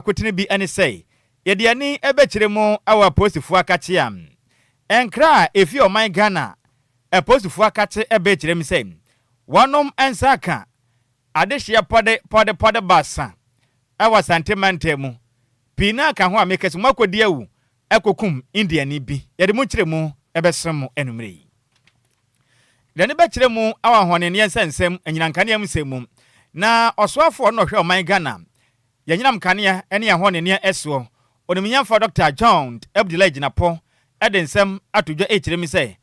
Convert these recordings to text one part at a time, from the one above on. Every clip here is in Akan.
Akotene bi ne sɛ, yɛde yɛn ani bɛkyerɛ mu wɔ apolisifoɔ akakye a nkra a ɛfi ɔman Ghana apolisifoɔ akakye bɛkyerɛ mu sɛ wɔnom nsa aka adehyeɛ pɔde pɔde pɔde baasa wɔ Asante mantam mu. Pii no ara ka ho a meka sɛ moakɔdi awu akɔkum Indiani bi. Yɛde mo nkyerɛmu bɛsrɛ mo anwummerɛ yi. Yɛde no bɛkyerɛ mu wɔ ahoɔdenneɛ nsɛnsɛm, anyinam nkanea mu nsɛm mu. Na ɔsoafoɔ no na ɔhwɛ ɔman Ghana yɛnyinam nkanea ne ahoɔdenneɛ soɔ, Onimnyamfoɔ Dɔkta John Abdulai Jinapor de nsɛm ato dwa rekyerɛ mu sɛ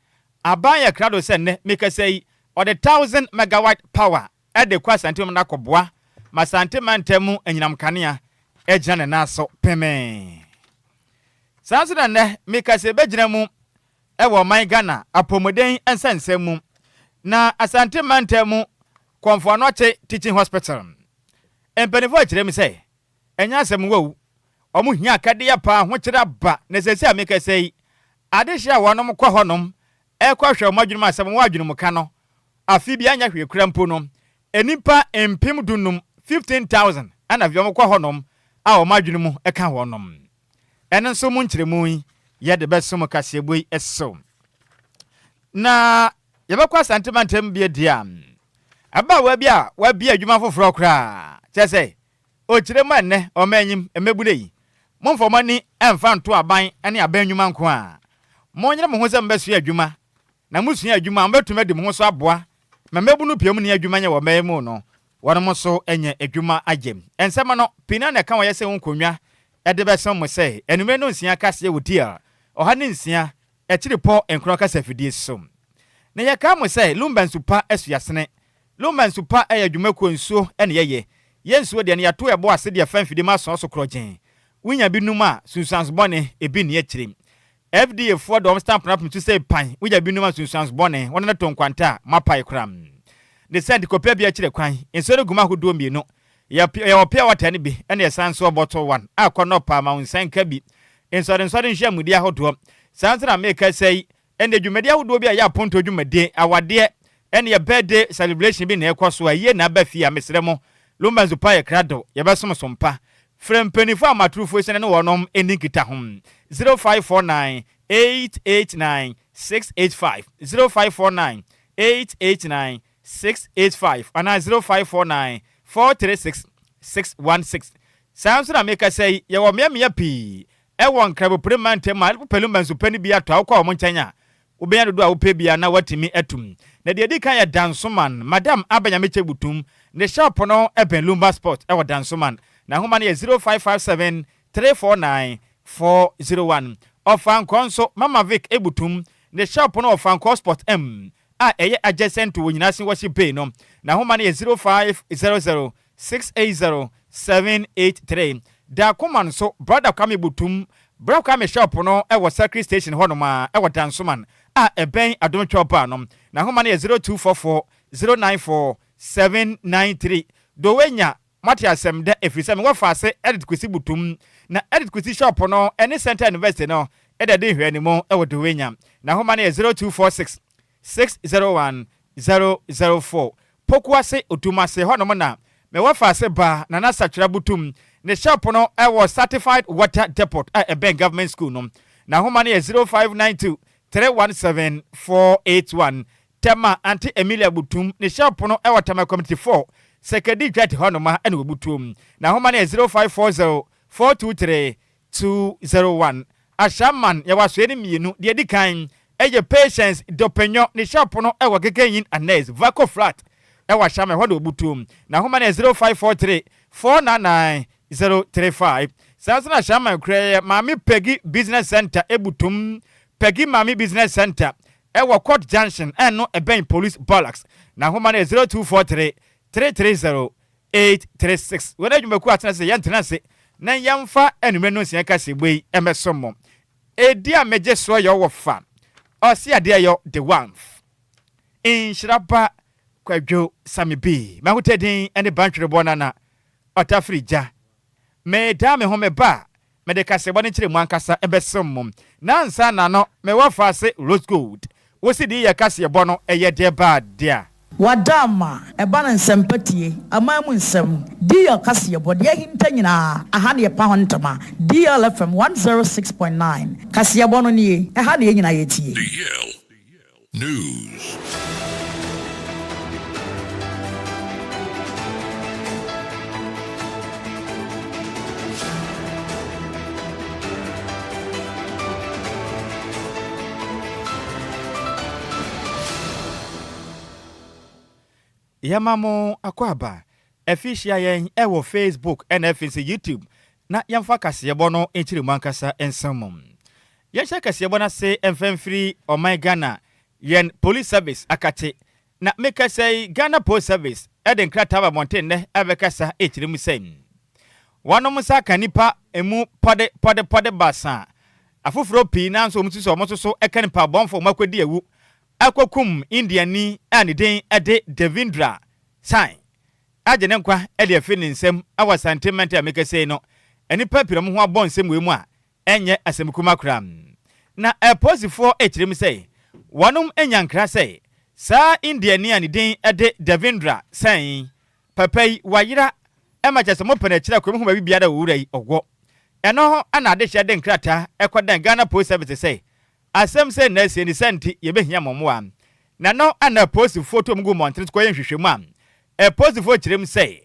aban yɛ krado sɛ nnɛ mekasa yi ɔde thousand megawatt power de kɔ Asante mu na akɔboa ma Asante mantam mu anyinam nkanea agyina ne nan so pemee. Saa nso na nnɛ mekasa yi bɛgyina mu wɔ ɔman Ghana apɔmuden nsɛnsɛm mu na Asante mantam mu Komfo Anokye Teaching Hospital mpanyinfoɔ akyerɛ mu sɛ ɛnyɛ asɛm wɔ wɔn hia akadeɛ paa ahokyerɛ aba na seesei a mekasa yi adehyeɛ a wɔnom kɔ hɔnom ɛkɔ hwɛ wɔn adwene mu asɛm wɔn adwene mu ka no afe bi anyɛ hwee kura mpo no nnipa 15,000, 15,000, ɛna afei wɔn kɔ hɔnom a wɔn adwene mu ka wɔnom. Ɛno nso mu nkyerɛmu yi yɛde bɛsom kaseɛbɔ yi so. Na yɛbɛkɔ Asante mantam bi adi a, ababaawa bi a wabie adwuma foforɔ koraa, kyerɛ sɛ ɔkyerɛ mu a nnɛ ɔma anyim mmɛbunu yi, momfa mo ani mfa nto aban ne aban nnwuma nko a. Monyere mo ho sɛ mobɛsua adwuma, na mosua adwuma a, mobɛtumi adi mo ho so aboa ma mmabunu pii a wɔnni adwuma nyɛ wɔ ɔman yi mu no, wɔnom nso anya adwuma ayɛ. Nsɛm no, pii no ara na ɛka wɔn yɛ sɛ ho nkonnwa de bɛsom mo sɛ anwummere nnɔnsia kaseɛ wɔ DR 106 akyiripɔ nkron kasafidie so. Na yɛkae mo sɛ Lumba nsu pa asuasene. Lumba nsu pa yɛ adwumakuo nsuo na yɛyɛ. Yɛn nsuo deɛ no yɛato ɛbo ase de afa mfidie mu asɔn so korɔgyenn. Wonya bi nom a, sunsuanso bɔne ebi nni akyire. FDA foɔ de wɔn stamp no apem so sɛ pan, wogya bi nom a nsunsuanso bɔne, wɔn no to nkwanta a, moapae koraa. Ne sɛ nti kɔpɛ bi akyire kwan. Nsuo no gu mu ahodoɔ mmienu. Yɛwɔ pure water no bi ɛna yɛsan nso wɔ bottle one a kɔ nɔ paa ma wo nsa nka bi. Nsɔrensɔre nhyiamudie ahodoɔ. Saa nso na mekasa yi, ɛnna dwumadie ahodoɔ bi a ɛyɛ apontoɔ dwumadie, awadeɛ, ɛne yɛ birthday celebration bi na ɛrekɔ so a, yie na aba fie a, mesrɛ mo, Lumba nsu pa yɛ krado, yɛbɛsom so mpa. Frɛ mpaninfoɔ amaturufoɔ yi sɛ ne wɔnom nni nkitaho, 0549 889 685, 0549 889 685 anaa 0549 436 616. Saa nso na mekasa yi, yɛwɔ mmeammea pii wɔ Nkrabopire mantam a wopɛ Lumba nsu pa no bi atɔ a, wokɔ wɔn nkyɛn a, wobɛnya dodoɔ a wopɛ biara na woatumi atum. Na deɛ ɛdi kan yɛ Dansoman, Madam Aba Nyamekyɛ Butum, ne shop no bɛn Lumba Sport wɔ Dansoman. N'ahoma no yɛ 0557 349 401. Ɔfankɔɔ nso, Mama Vic Butum, ne shop no wɔ Fankɔɔ Sport M a ɛyɛ adjacent to Onyinasin Worship Bay no. N'ahoma no yɛ 0500 680 783. Dakoman nso, Brother Kwame Butum, Bra Kwame shop no wɔ Circuit Station hɔnom a ɛwɔ Dansoman a ɛbɛn Adom Twɛw Bar no. N'ahoma no yɛ 0244 094 793. Dowenya, moate asɛm dɛ ɛfiri sɛ mewɔ faase Edith Kwesi Butum. Na Edith Kwesi shop no ne Central University no da di nhwɛanimu wɔ Dowenya. N'ahoma no yɛ 0246 601 004. Pokuase Odumase hɔnom na me wɔfaase ba Nana Sakyera Butum ne shop no wɔ Certified Water Depot a ɛbɛn Government School no. N'ahoma no yɛ 0592 317 481. Tema Aunty Emilia Butum ne shop no wɔ Tema Community 4, Sekedi Dwet hɔnom a na wɔbutuom. N'ahoma no yɛ 0540 423 201. Ashaiman yɛwɔ asoɛe no mmienu, deɛ ɛdi kan yɛ Patience Dopenyo ne shop no wɔ Gegenyin Annex, Vaco Flat wɔ Ashaiman, ɛhɔ na wɔbutu. N'ahoma no yɛ 0543 499 035. Saa nso na Ashaiman kura yɛ Maame Peggy Business Centre butum, Peggy Maame Business Centre wɔ Court Junction, ɛno ɛbɛn Police Barracks. N'ahoma no yɛ 0243 330 836. Wei na adwumakuo atena ase sɛ yɛntena ase na yɛmfa anwummerɛ nnɔnsia kaseɛbɔ yi mmɛsom mo. Edi a megye soɔ yɔ wɔ fa ɔse adeɛ yɔ de wanf. Nhyira ba Kwadwo Sami B. M'ahotɛ din ne Bantwereboɔ Nana Ɔtafiri Gya. Medaa me ho meba a, mede kaseɛbɔ no nkyerɛmu ankasa bɛsom mo. Nansa na no mewɔ fa ase Rose Gold. Wo se dii yɛ kaseɛbɔ no ɛyɛ deɛ baa dea. Wada ama ɛba no nsɛmpa tie, aman mu nsɛm, DL kaseɛbɔ, deɛ ahinta nyinaa, aha na yɛpa ho ntama. DL FM 106.9, kaseɛbɔ no nie, ɛha na yɛn nyinaa yɛtie. DL News. Yɛma mo akwaaba. Afi hyia yɛn wɔ Facebook ɛna afei nso YouTube na yɛmfa kaseɛbɔ no nkyerɛ mu ankasa nsɛm mu. Yɛnhyɛ kaseɛbɔ no ase mfa mfiri ɔman Ghana yɛn Police Service akate. Na mekasa yi Ghana Post Service de nkrataa ba abɔnten nnɛ abɛkasa ɛkyerɛ mu sɛ wɔnom nsa aka nnipa emu pɔde pɔde pɔde baasa afoforɔ pii nanso wɔn nso sɛ wɔn nso so ɛka nipa abɔnfo wɔn akɔdi awu akɔkum Indiani a ne din de Devindra Singh agye ne nkwa de afiri ne nsam wɔ Asante mantam a mekasa yi no. Nnipa pii na wɔn ho abɔ nsɛm wei mu a ɛnyɛ asɛm kuma koraa. Na apolisifoɔ rekyerɛ mu sɛ wɔnom anya nkra sɛ saa Indiani a ne din de Devindra Singh yi, papa yi wayera ma kyerɛ sɛ mopɛ no akyiri akwan mu hu baabi biara a owura yi ɔwɔ. Ɛno na adehyeɛ de nkrataa kɔdan Ghana Post Service sɛ Asɛm sɛ na asie ne saa nti yɛbɛhia mo mmoa. Na no a na apolisifoɔ tu wɔn gu mmɔntene so kɔyɛ nhwehwɛmu a, apolisifoɔ kyerɛ mu sɛ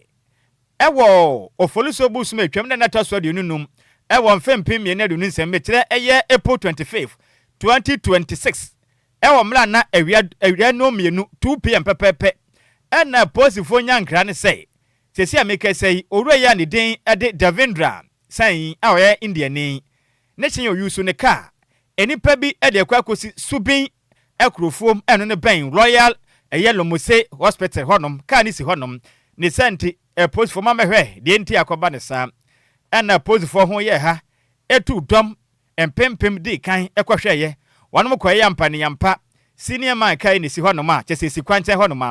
ɛwɔ Oforisuo bosom a ɛtwam na na ɛtɔ so 25 wɔ mfe 2026 mekyerɛ ɛyɛ April 25, 2026 ɛwɔ mmerɛ a na awia awia nnɔnmienu, 2 pm, pɛpɛɛpɛ ɛna apolisifoɔ nya nkra no sɛ seesei a mekasa yi owura yi a ne din de Devendra Singh a ɔyɛ Indiani Ne kyen oyusu ne kaa nnipa bi de akɔ akosi Subin akurofuom ɛno no bɛn Royal ɛyɛ Lomose Hospital hɔnom, kaa no si hɔnom. Ne saa nti apolisifoɔ ma mɛhwɛ deɛ nti akɔba no saa. Ɛna apolisifoɔ ho yɛɛ ha tuu dɔm mpempem dii kan kɔhwɛeɛ. Wɔnom kɔeɛ ampa ne ampa senior man kaa yi na ɛsi hɔnom a kyerɛ sɛ ɛsi kwankyɛn hɔnom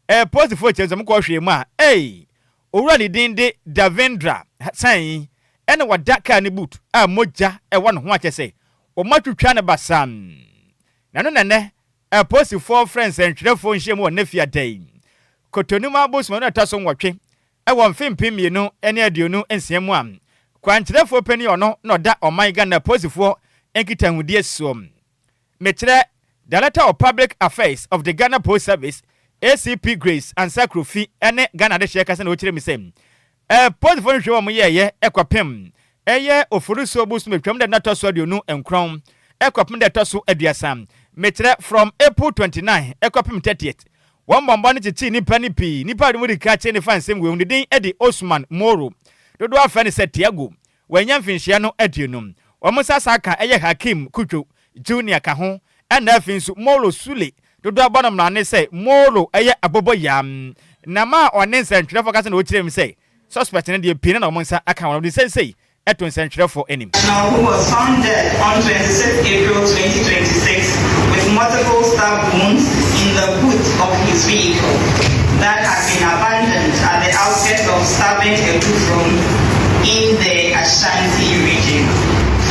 a. Apolisifoɔ kyerɛ sɛ wɔkɔhwɛɛ mu a ei! Owura ne din de Davendra Singh na ɔda kaa no boot a mogya wɔ ne ho a kyerɛ sɛ wɔatwitwa no basaa. Na ɛno na nnɛ apolisifoɔ frɛ nsɛntwerɛfoɔ nhyiamu wɔ nnɛ fiada yi, Kotonimu abosom no ɛtɔ so nwɔtwe wɔ mfe 2026 mu a kwankyerɛfoɔ panin a ɔno na ɔda ɔman Ghana apolisifoɔ nkitahodie soɔ. Mekyerɛ Director of Public Affairs of the Ghana Post Service, ACP Grace Ansah Krofi ne Ghana adehyeɛ kasa na ɔkyerɛ mu sɛ, Apolisifoɔ nhwehwɛmu a wɔyɛeɛ kɔpem ɛyɛ Oforisuo bosome Twam da no ɛtɔ so 29 kɔpem da ɛtɔ so 30, mekyerɛ from April 29 kɔpem 30th, wɔn bɔmmɔ no kyekyee nnipa no pii. Nnipa a wɔde wɔn di kan kyee no fa nsɛm wei ho, ne din de Osman Moro, dodoɔ ara frɛ no sɛ Tiago. Wanya mfinhyia no aduonum. Wɔn nsa san ka ɛyɛ Hakeem Kudjo Junior ka ho ɛna afei nso Moro Sule dodoɔ abɔ no mmrane sɛ Moro ɛyɛ Aboboyaa. Na ma ɔne nsɛntwerɛfoɔ kasa na ɔkyerɛ mu sɛ suspect no deɛ pii no na wɔn nsa aka wɔn. Ɔde seisei to nsɛntwerɛfoɔ anim. Now who was found dead on 26 April 2026 with multiple stab wounds in the boot of his vehicle that had been abandoned at the outskirts of Stabbing Ekufrom in the Ashanti region.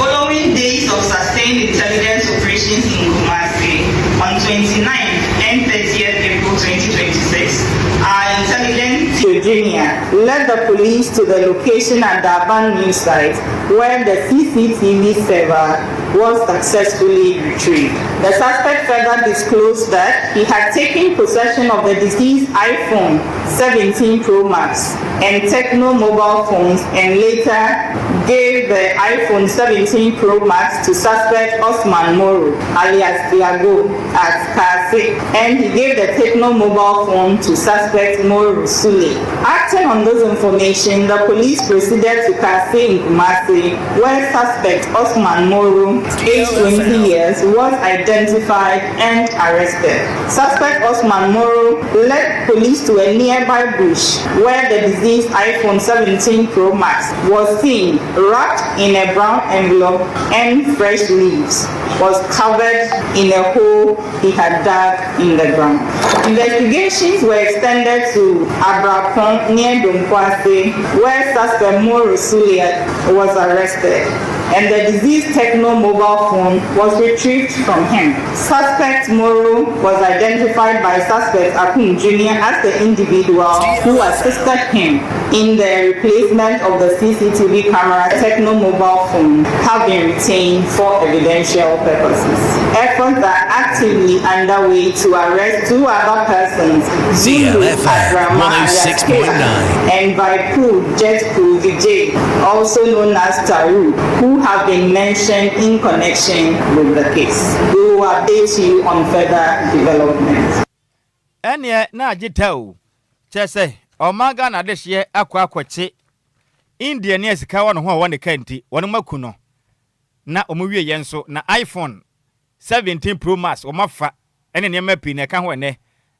Following days of sustained intelligence operations in Kumasi on 29th and 30th April 2026, our intelligence Virginia led the police to the location at the Aban news site where the CCTV server was successfully retrieved. The suspect further disclosed that he had taken possession of the deceased iPhone 17 Pro Max and Tecno mobile phones and later gave the iPhone 17 Pro Max to suspect Osman Moro, alias Diago, at Kasi, and he gave the Tecno mobile phone to suspect Moro Sule. Acting on this information, the police proceeded to Kasi in Kumasi, where suspect Osman Moro, aged 20 years, was identified and arrested. Suspect Osman Moro led police to a nearby bush where the deceased iPhone 17 Pro Max was seen wrapped in a brown envelope and fresh leaves was covered in a hole he had dug in the ground. Investigations were extended to Abrapon near Dompoase, where suspect Moro Sulia was arrested. and the deceased Tecno mobile phone was retrieved from him. Suspect Moro was identified by suspect Akum Jr. as the individual who assisted him in the replacement of the CCTV camera. Tecno mobile phone have been retained for evidential purposes. Efforts are actively underway to arrest two other persons, Zulu DLFM Adrama 106.9. and Vaipu Jetku Vijay, also known as Taru, who have been mentioned in connection with the case. We will update you on further developments. Ɛneɛ na agye ta o. Kyerɛ sɛ ɔman Ghana adehyeɛ akɔ akɔkye India ne sika wɔ ne ho a ɔwɔ ne ka nti wɔn aku no, na wɔn wie yɛn nso na iPhone 17 Pro Max wɔn afa ɛne nneɛma pii na ɛka ho. Ɛnɛ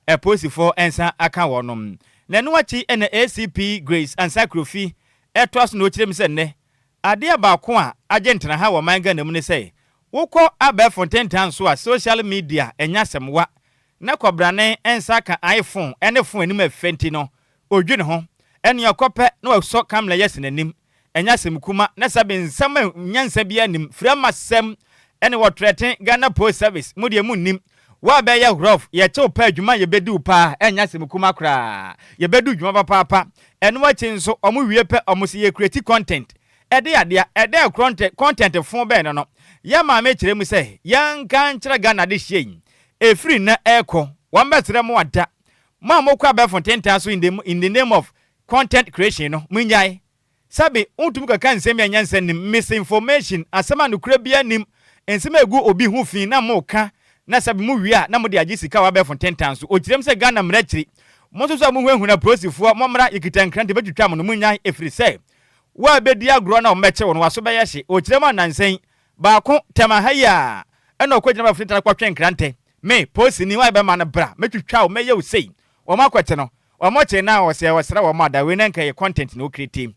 ɛpolisifoɔ nsa aka wɔn. Na ɛno akyi ɛna ACP Grace Ansa Kurofi ɛtoa so na ɔkyerɛ mu sɛ nnɛ adeɛ baako a agye ntena ha wɔ ɔman Ghana mu ne sɛ wokɔ abɛɛfo ntentan so a, social media ɛnya asɛmwa na kɔbrane nsa ka iPhone ɛne phone anim ɛfɛ nti no odwi ne ho ɛne ɔkɔpɛ na wɔsɔ camera yɛ si n'anim. Ɛnyɛ asɛm kuma na sɛbe nsɛm a nyansa bi anim firi ama sɛm ɛne wɔtrɛten Ghana Post Service mu deɛ mu nnim wo a bɛyɛ rough yɛkyɛw pɛ adwuma, yɛbɛdi wo paa. Ɛnyɛ asɛm kuma koraa, yɛbɛdi dwuma papaapa. Ɛno akyi nso ɔmo wie pɛ, ɔmo sɛ yɛ create content ɛde adeɛ ɛdɛ content fo bɛn no. Yɛ maame kyerɛ mu sɛ yɛnka nkyerɛ Ghana de hyia yi ɛfiri nnɛ ɛrekɔ wɔn bɛsrɛ mo ada mo a mokɔ abɛɛfo ntentan so in the name of content creation no, monyae. Sabi wontumi kaka nsɛm a nyansa nim, misinformation, asɛm a nokora bia nim, nsɛm a ɛgu obi ho fi na moka na sɛbi mo wie a na mode agye sika wɔ abɛɛfo ntentan so. Ɔkyerɛm sɛ Ghana mmara kyiri mo nso so a mohuahuna polisifoɔ, mommra yɛkita nkrante bɛtwitwa mo no, monyae, ɛfiri sɛ wo a bɛdi agorɔ na ɔmmɛkye wo no waso bɛyɛ hye. Ɔkyerɛm anansɛn baako tɛma ha yi a ɛna ɔkɔgyina bɛfo ntentan kɔtwe nkrantɛ me polisini wa bɛma no bra, mɛtwitwa wo, mɛyɛ wo sei. Wɔn akɔkye no, wɔn kye na wɔsɛ wɔsrɛ wɔn ada wei na nka yɛ content na ɔcreate.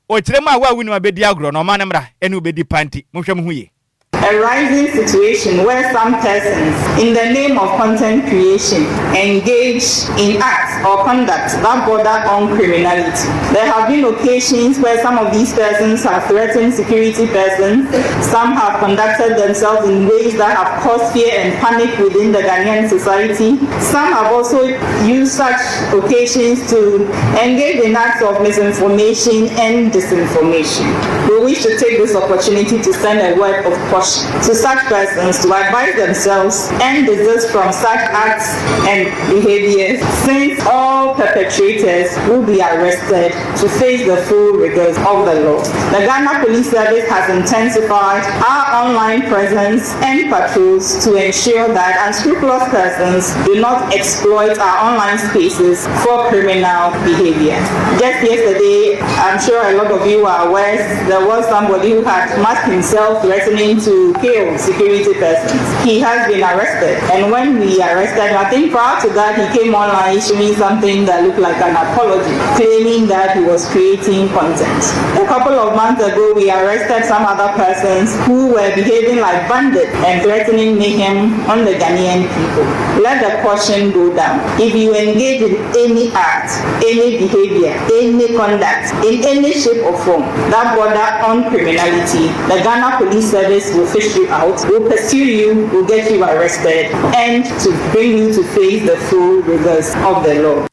Ɔkyerɛ mu a wo a wonim abɛdi agorɔ na ɔma no mmra ɛne wobɛdi panti. Monhwɛ mo ho yie. A rising situation where some persons, in the name of content creation, engage in acts or conduct that border on criminality. There have been occasions where some of these persons have threatened security persons, some have conducted themselves in ways that have caused fear and panic within the Ghanaian society. Some have also used such occasions to engage in acts of misinformation and disinformation. We wish to take this opportunity to send a word of caution to such persons to advise themselves and desist from such acts and behaviors, since all perpetrators will be arrested to face the full rigors of the law. The Ghana Police Service has intensified our online presence and patrols to ensure that unscrupulous persons do not exploit our online spaces for criminal behavior. Just yesterday, I'm sure a lot of you are aware, there was somebody who had masked himself threatening to kill security persons. He has been arrested. And when we arrested him, I think prior to that, he came online issuing something that looked like an apology, claiming that he was creating content. A couple of months ago, we arrested some other persons who were behaving like bandits and threatening mayhem on the Ghanaian people. Let the caution go down. If you engage in any act, any behavior, any conduct, in any shape or form that border on criminality, the Ghana Police Service will fish you out, will pursue you, will get you arrested, and to bring you to face the full rigors of the law.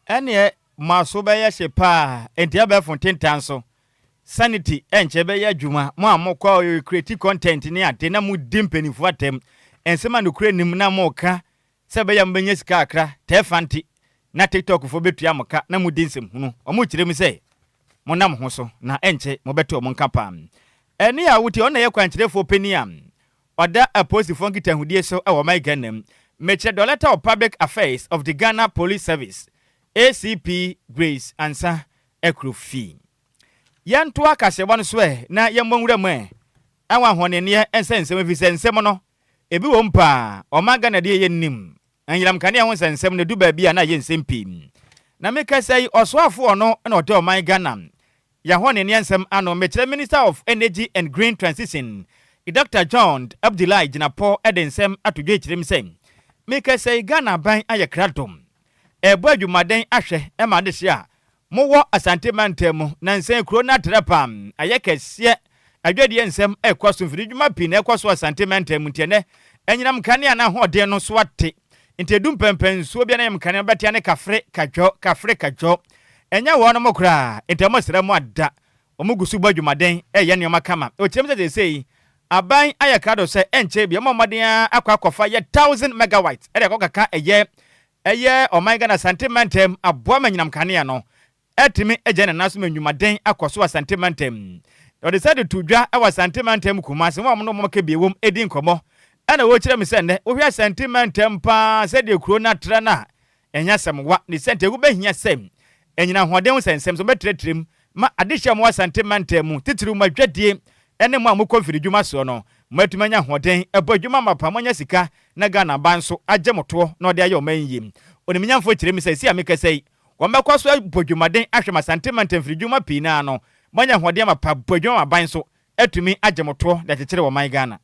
Ɛneɛ mo aso bɛyɛ hye paa, enti abɛɛfo ntentan so sanity ɛnkyɛ bɛyɛ adwuma. Mo a mokɔ create content ne ade na modi mpanimfoɔ atɛm, nsɛm a nokura nim na moka sɛ ɛbɛyɛ mobɛnya sika akra tɛɛfa nti na TikTok foɔ bɛtua mo ka na modi nsɛm hunu, ɔmo kyerɛ mu sɛ monam ho so na ɛnkyɛ mobɛte ɔmo nka paa. Ɛne a wotie ɔno na yɛ kwankyerɛfoɔ panin a ɔda apolisifoɔ nkitahodie so ɛwɔ ɔman Ghana mu, mekyerɛ Director of Public Affairs of the Ghana Police Service, ACP Grace Ansa Akrofi. Yɛnto akahyɛbɔ no so ɛ na yɛmmɔ nwura mu ɛ ɛwɔ ahoɔdenneɛ ɛnsɛ nsɛm, ɛfiri sɛ nsɛm no ebi wɔ mu paa. Ɔman Ghana deɛ yɛnnim anyinam kanea ho nsɛnsɛm no du baabi a na yɛ nsɛm pii. Na meka sɛ yi ɔsoafoɔ no na ɔde ɔman Ghana yɛahɔneneɛ nsɛm ano, mekyerɛ Minister of Energy and Green Transition, Dr John Abdullahi Jinapor, de nsɛm ato dwa kyerɛ mu sɛ meka sɛ Ghana aban ayɛ kradom ɛbɔ adwumaden ahwɛ ɛma ade hye a mowɔ Asante mantam mu na nsɛn kuro no atrɛ pam ayɛ kɛseɛ. Adwadie nsɛm rekɔ so, mfiridwuma pii na ɛkɔ so wɔ Asante mantam mu nti ɛnnɛ anyinam nkanea no ahoɔden no so ate. Nti ɛdu mpɛnpɛnsoɔ bi a na anyinam nkanea no bɛtea ne kafre kadwo, kafre kadwo. Ɛnyɛ wɔnom koraa, nti wɔsrɛ mo ada. Wɔn gu so bɔ adwumaden reyɛ nneɛma kama. Ɔkyerɛ mu sɛ seesei aban ayɛ krado sɛ ɛnkyɛ bi wɔmmɔ mmɔden ara akɔ akɔfa yɛ thousand megawatt de akɔkaka ɛyɛ ɛyɛ ɔman Ghana Asante mantam aboa ma anyinam kanea no atumi agya ne nan so ma nnwumaden akɔ so wɔ Asante mantam. Na ɔde saa de too dwa wɔ Asante mantam Kumasi wɔn a wɔne wɔn ka bi wom redi nkɔmmɔ ɛna wɔkyerɛ mu sɛ nnɛ wohwɛ Asante mantam paa sɛdeɛ kuro no atra no a ɛnyɛ asɛm wa ne sɛ nti ɛho bɛhia sɛ anyina ahoɔden ho sɛ nsɛm so bɛtrɛtrɛ mu ma adehye a mowɔ Asante mantam mu titiriw mo adwadie ne mo a mokɔ mfiridwuma soɔ no moatumi anya ahoɔden abɔ adwuma mapa moanya sika na Ghana aban nso agye mo toɔ na ɔde ayɛ ɔman yi yie. Onimnyamfoɔ kyerɛ mu sɛ seesei a mekasa yi Wɔbɛkɔ so abɔ dwumaden ahwɛ ma Asante mantam mfiridwuma pii no ara no, moanya ahoɔden amapa abɔ adwuma ma aban nso atumi agye mo toɔ de akyekyere ɔman Ghana.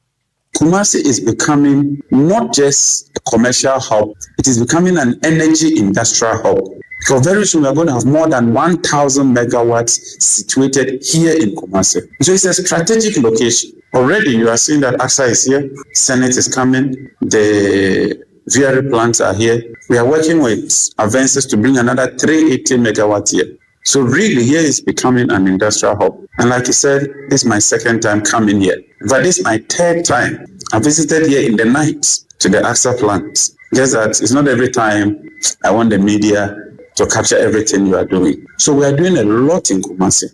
Kumasi is becoming not just a commercial hub, it is becoming an energy industrial hub because very soon we are going to have more than 1,000 megawatts situated here in Kumasi. So it's a strategic location. Already you are seeing that AXA is here, Senate is coming, the VRA plants are here. We are working with Avensis to bring another 380 megawatt here. So really here is becoming an industrial hub. And like you said, this is my second time coming here. But this is my third time. I visited here in the night to the AXA plant. Just that it's not every time I want the media to capture everything you are doing. So we are doing a lot in Kumasi.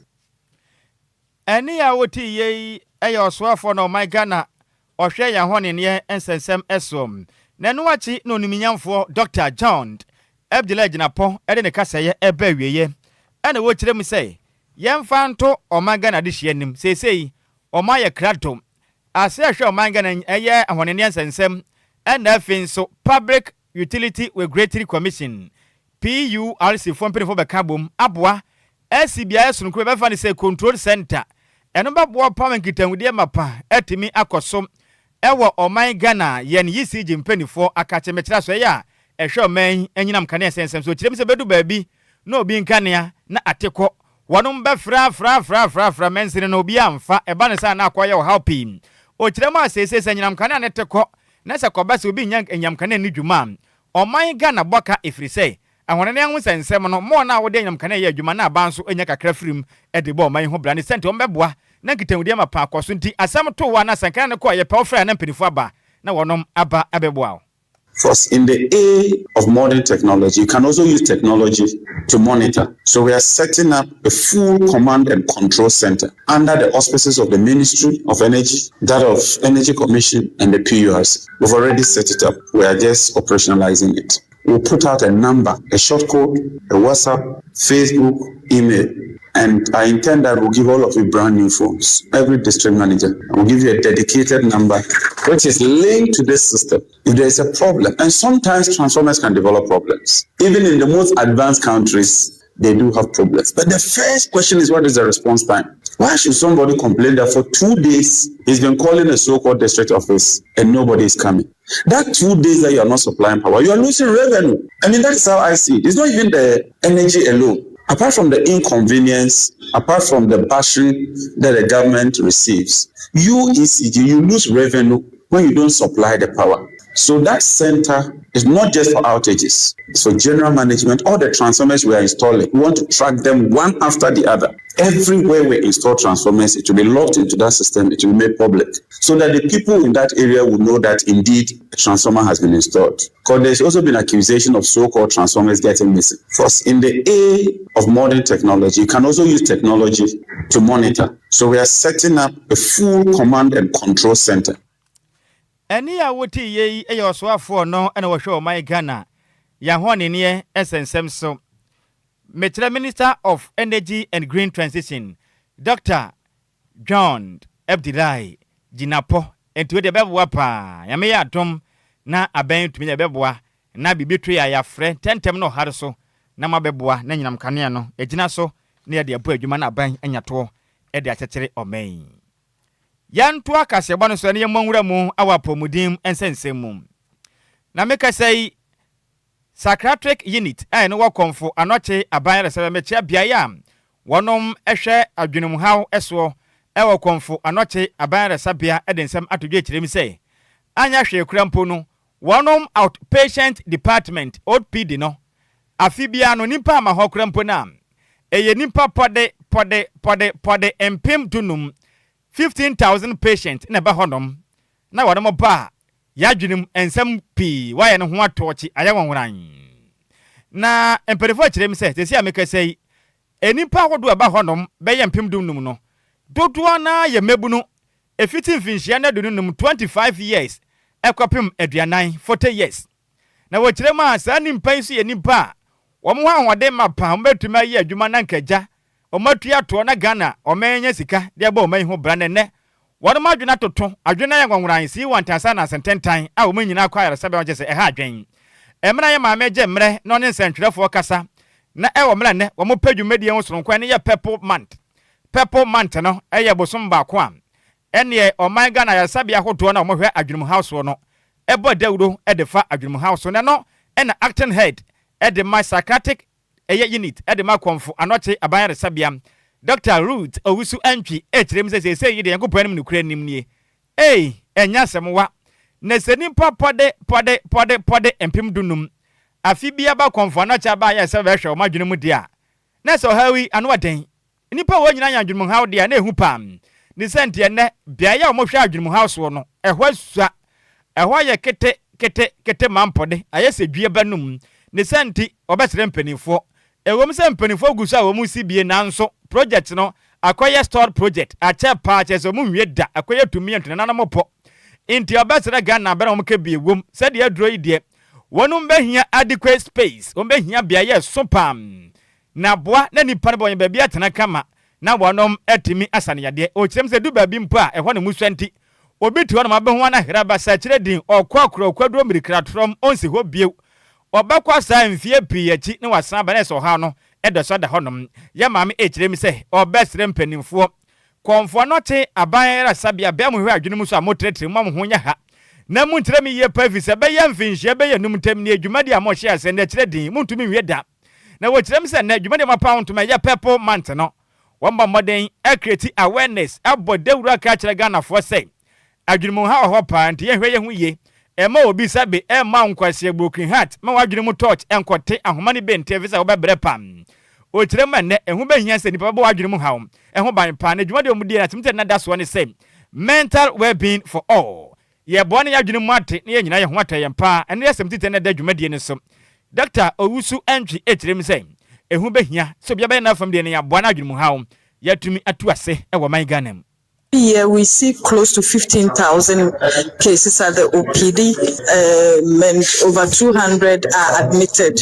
Ɛnne a wote yei yɛ ɔsoafoɔ na ɔman Ghana ɔhwɛ yɛn ahɔneneɛ nsɛnsɛm soɔ. Na ɛno akyi na onimnyamfoɔ Dɔkta John Abdulai Jinapor de ne kasɛeɛ reba awieɛ ɛna ɔrekyerɛ mu sɛ yɛmfa nto ɔman Ghana adehyeɛ anim seesei wɔayɛ krado ase ɛhwɛ ɔman Ghana ɛyɛ ahɔneneɛ nsɛnsɛm ɛna afei nso Public Utility Regulatory Commission PURC foɔ mpaninfoɔ bɛka abom aboa asi beaeɛ sononko bi a bɛfa no sɛ Control Centre. Ɛno bɛboa pa ma nkitahodie mapa atumi akɔ so wɔ ɔman Ghana. Yɛn ECG mpaninfoɔ akakye mekyerɛ asoɛeɛ a ɛhwɛ ɔman yi anyinam kanea nsɛnsɛm so. Ɔkyerɛ mu sɛ bɛdu baabi na obi nkanea na ate kɔ. Wɔnom bɛfra fra fra fra fra mansini no obiara amfa. Ɛba no saa na akɔyɛ ɔhaw pii. Ɔkyerɛ mu a seesei sɛ anyinam kanea no te kɔ na sɛ kɔba sɛ obi nnya anyinam kanea nni dwuma a, ɔman Ghana bɔ ka ɛfiri sɛ Ahoni ne ahosɛnsɛm no, mo a wode anyinam kanea yɛ adwuma na aban nso nya kakra firi mu de bɔ ɔman yi ho bra ne sɛnti wɔbɛboa na nkitahodie amapa akɔ so nti asɛm to wo a na sɛnkanea no kɔ a yɛpɛ wo frɛ a na mpaninfoɔ aba na wɔnom aba abɛboa wo. Because in the A of modern technology, you can also use technology to monitor. So we are setting up a full command and control center under the auspices of the Ministry of Energy, that of Energy Commission and the PURC. We've already set it up. We are just operationalizing it. We'll put out a number, a short code, a WhatsApp, Facebook, email. And I intend that we'll give all of you brand new phones, every district manager. We'll give you a dedicated number, which is linked to this system. If there is a problem, and sometimes transformers can develop problems. Even in the most advanced countries, they do have problems. But the first question is, what is the response time? Why should somebody complain that for 2 days he's been calling a so-called district office and nobody is coming? That 2 days that you are not supplying power, you are losing revenue. That's how I see it. It's not even the energy alone. Apart from the inconvenience, apart from the bashing that the government receives, you ECG, you lose revenue when you don't supply the power. So that center is not just for outages. It's for general management. All the transformers we are installing, we want to track them one after the other. Everywhere we install transformers, it will be locked into that system. It will be made public so that the people in that area will know that indeed a transformer has been installed. Because there's also been accusation of so-called transformers getting missing. First, in the A of modern technology, you can also use technology to monitor. So we are setting up a full command and control center. Ɛnne a wote yei yɛ ɔsoafoɔ no na wɔhwɛ ɔman Ghana yɛn ahɔneneɛ nsɛnsɛm so. Mekyerɛ Minister of Energy and Green Transition, Doctor John Abdulai Jinapor. Nti wei deɛ ɛbɛboa paa. Nyame yɛ adom na abɛn tumi deɛ ɛbɛboa na biribi to yɛ a yɛafrɛ ntɛntɛm na ɔhare so na moabɛboa na anyinam kanea no agyina so na yɛde abɔ adwuma na aban anya toɔ de akyekyere ɔman yi. Yɛntoa kaseɛbɔ no so na yɛmmɔ nwura mu wɔ apɔwmuden nsɛnsɛm mu. Na mekasa yi, Psychiatric Unit a ɛno wɔ Kɔmfo Anɔkye Aban Ayaresabea mekyea beaeɛ a wɔnom hwɛ adwenemhaw soɔ Ɛwɔ Kɔmfo Anɔkye Aban Ayaresabea de nsɛm ato dwa kyerɛ mu sɛ, anyɛ hwee koraa mpo no, wɔnom Out Patient Department, OPD, no, afe biara no nnipa ama hɔ koraa mpo no a, ɛyɛ nnipa pɔde, pɔde, pɔde, pɔde 15,000, 15,000 patient, na ɛba hɔnom, na wɔnom ba a, yɛadwenem nsɛm pii wɔayɛ no ho atɔɔkye ayɛ wɔnworan. Na mpanimfoɔ kyerɛ mu sɛ, seesei a mekasa yi, nnipa ahodoɔ a ɛba hɔnom bɛyɛ 15,000 no, dodoɔ naa yɛ mmabunu ɛfiti mfinhyia no 25, 25 years, ɛkɔpem 40, 40 years. Na wɔkyerɛ mu a, saa nnipa yi nso yɛ nnipa a wɔn ho ahoɔden ma pa, wɔn bɛtumi ayɛ adwuma na nkagya wɔn atua toɔ na Ghana ɔman nya sika de abɔ ɔman yi ho bra. Nɛnɛ wɔn adwene atoto, adwene ayɛ nwɔnworan sii wɔn ntasa na asɛntentan a wɔn nyinaa kɔ ayaresabea. Wɔn kyɛ sɛ ɛha adwen. Mmerɛ yɛ maame gye mmerɛ na ɔne nsɛntwerɛfoɔ kasa na ɛwɔ mmerɛ nnɛ wɔn pɛ dwumadie ho soronko. Ɛne yɛ Purple Month. Purple Month no ɛyɛ bosom baako a ɛneɛ ɔman Ghana ayaresabea ahodoɔ na wɔhwɛ adwenemhaw soɔ no ɛbɔ dawuro ɛde fa adwenemhaw so. Na no ɛna acting head ɛde ma psychiatric ɛyɛ unit ɛde ma Kɔmfo Anɔkye Aban Ayaresabea, Dr Ruth Owusu Antwi, ɛkyerɛ mu sɛ seesei yi deɛ, Nyankopɔn anim nokura nim nie, ei, ɛnyɛ asɛm wa na sɛ nipa pɔde pɔde pɔde pɔde 15,000 afe bi aba Kɔmfo Anɔkye aba ayɛ sɛ bɛhwɛ wɔn adwene mu deɛ a, na sɛ ɔhaw yi ano ɔden, nipa wɔn nyinaa yɛ adwenemhaw deɛ a, na ehu paa ne sɛ nti ɛnɛ beaeɛ a wɔhwɛ adwenemhaw soɔ no, ɛhɔ asua, ɛhɔ ayɛ kete kete kete mampɔde, ayɛ sɛ dua ba num. Ne sɛ nti wɔbɛsrɛ mpanimfoɔ. Ɛwɔ sɛ mpanimfoɔ gu so a wɔn si bie, nanso project no akɔyɛ stalled project akyɛ paa, kyerɛ sɛ wɔn nwie da, akɔyɛ tumi ntunananom pɔ. Nti ɔbɛsrɛ Ghana abɛn a wɔn ka bie wom sɛdeɛ aduro yi deɛ, wɔn bɛhia adequate space, wɔn bɛhia beaeɛ so pam na boa na nipa no bɔ wɔn baabi atena kama na wɔnom atumi asa ne yadeɛ. Ɔkyerɛm sɛ du baabi mpo a ɛhɔ ne musua nti obi te hɔ nom abɛho ana hera basa kyerɛ din ɔkɔ akorɔ kwaduro mmirikiratorɔm ɔnsi hɔ bio. Ɔbɛkɔ saa mfie pii akyi ne wasan aba na ɛsɛ ɔhaw no ɛdɔ so da hɔnom. Yɛ maame ɛkyerɛ mi sɛ ɔbɛsrɛ mpanimfoɔ Kɔmfoɔ no te Aban Ayaresabea bɛn mo hwɛ adwene mu so a motrɛtrɛ mu ma mo ho nyɛ ha na monkyerɛ me yie pa, ɛfiri sɛ bɛyɛ mfinhyia bɛyɛ 5 ntam ne adwumadi a mohyɛ ase no ɛkyerɛ din montumi nwie da. Na wɔkyerɛ m sɛ nnɛ dwumadi a moapa wo ntoma ɛyɛ Purple Month no, wɔmmɔ mmɔden acreate awareness, abɔ dawuro aka akyerɛ Ghanafoɔ sɛ adwenemuha wɔ hɔ paa, nti yɛnhwɛ yɛn ho yie. Ɛma obi sɛbe ɛmma wo nkwaseɛ broken heart ma w'adwene mu torch ɛnkɔte ahoma no bɛnti, ɛfiri sɛ wobɛbrɛ paa. Ɔkyerɛ mu ɛnnɛ ɛho bɛhia sɛ nnipa bɛbɔ w'adwene mu haw ɛho ban paa. Na dwumadi a wɔn die na asɛm sɛ nna da soɔ ne sɛ mental well-being for all. Yɛboa ne yɛadwene mu ate na yɛn nyinaa yɛn ho atɔ yɛn paa. Ɛno yɛ asɛm titire na ɛda dwumadie no so. Dr Owusu Antwi ɛkyerɛ mu sɛ ɛho bɛhia sɛ obiara bɛyɛ n'afam deɛ na yɛaboa no adwene mu haw yɛatumi atu ase ɛwɔ man Ghana mu. Year we see close to 15,000 cases at the OPD and over 200 are admitted.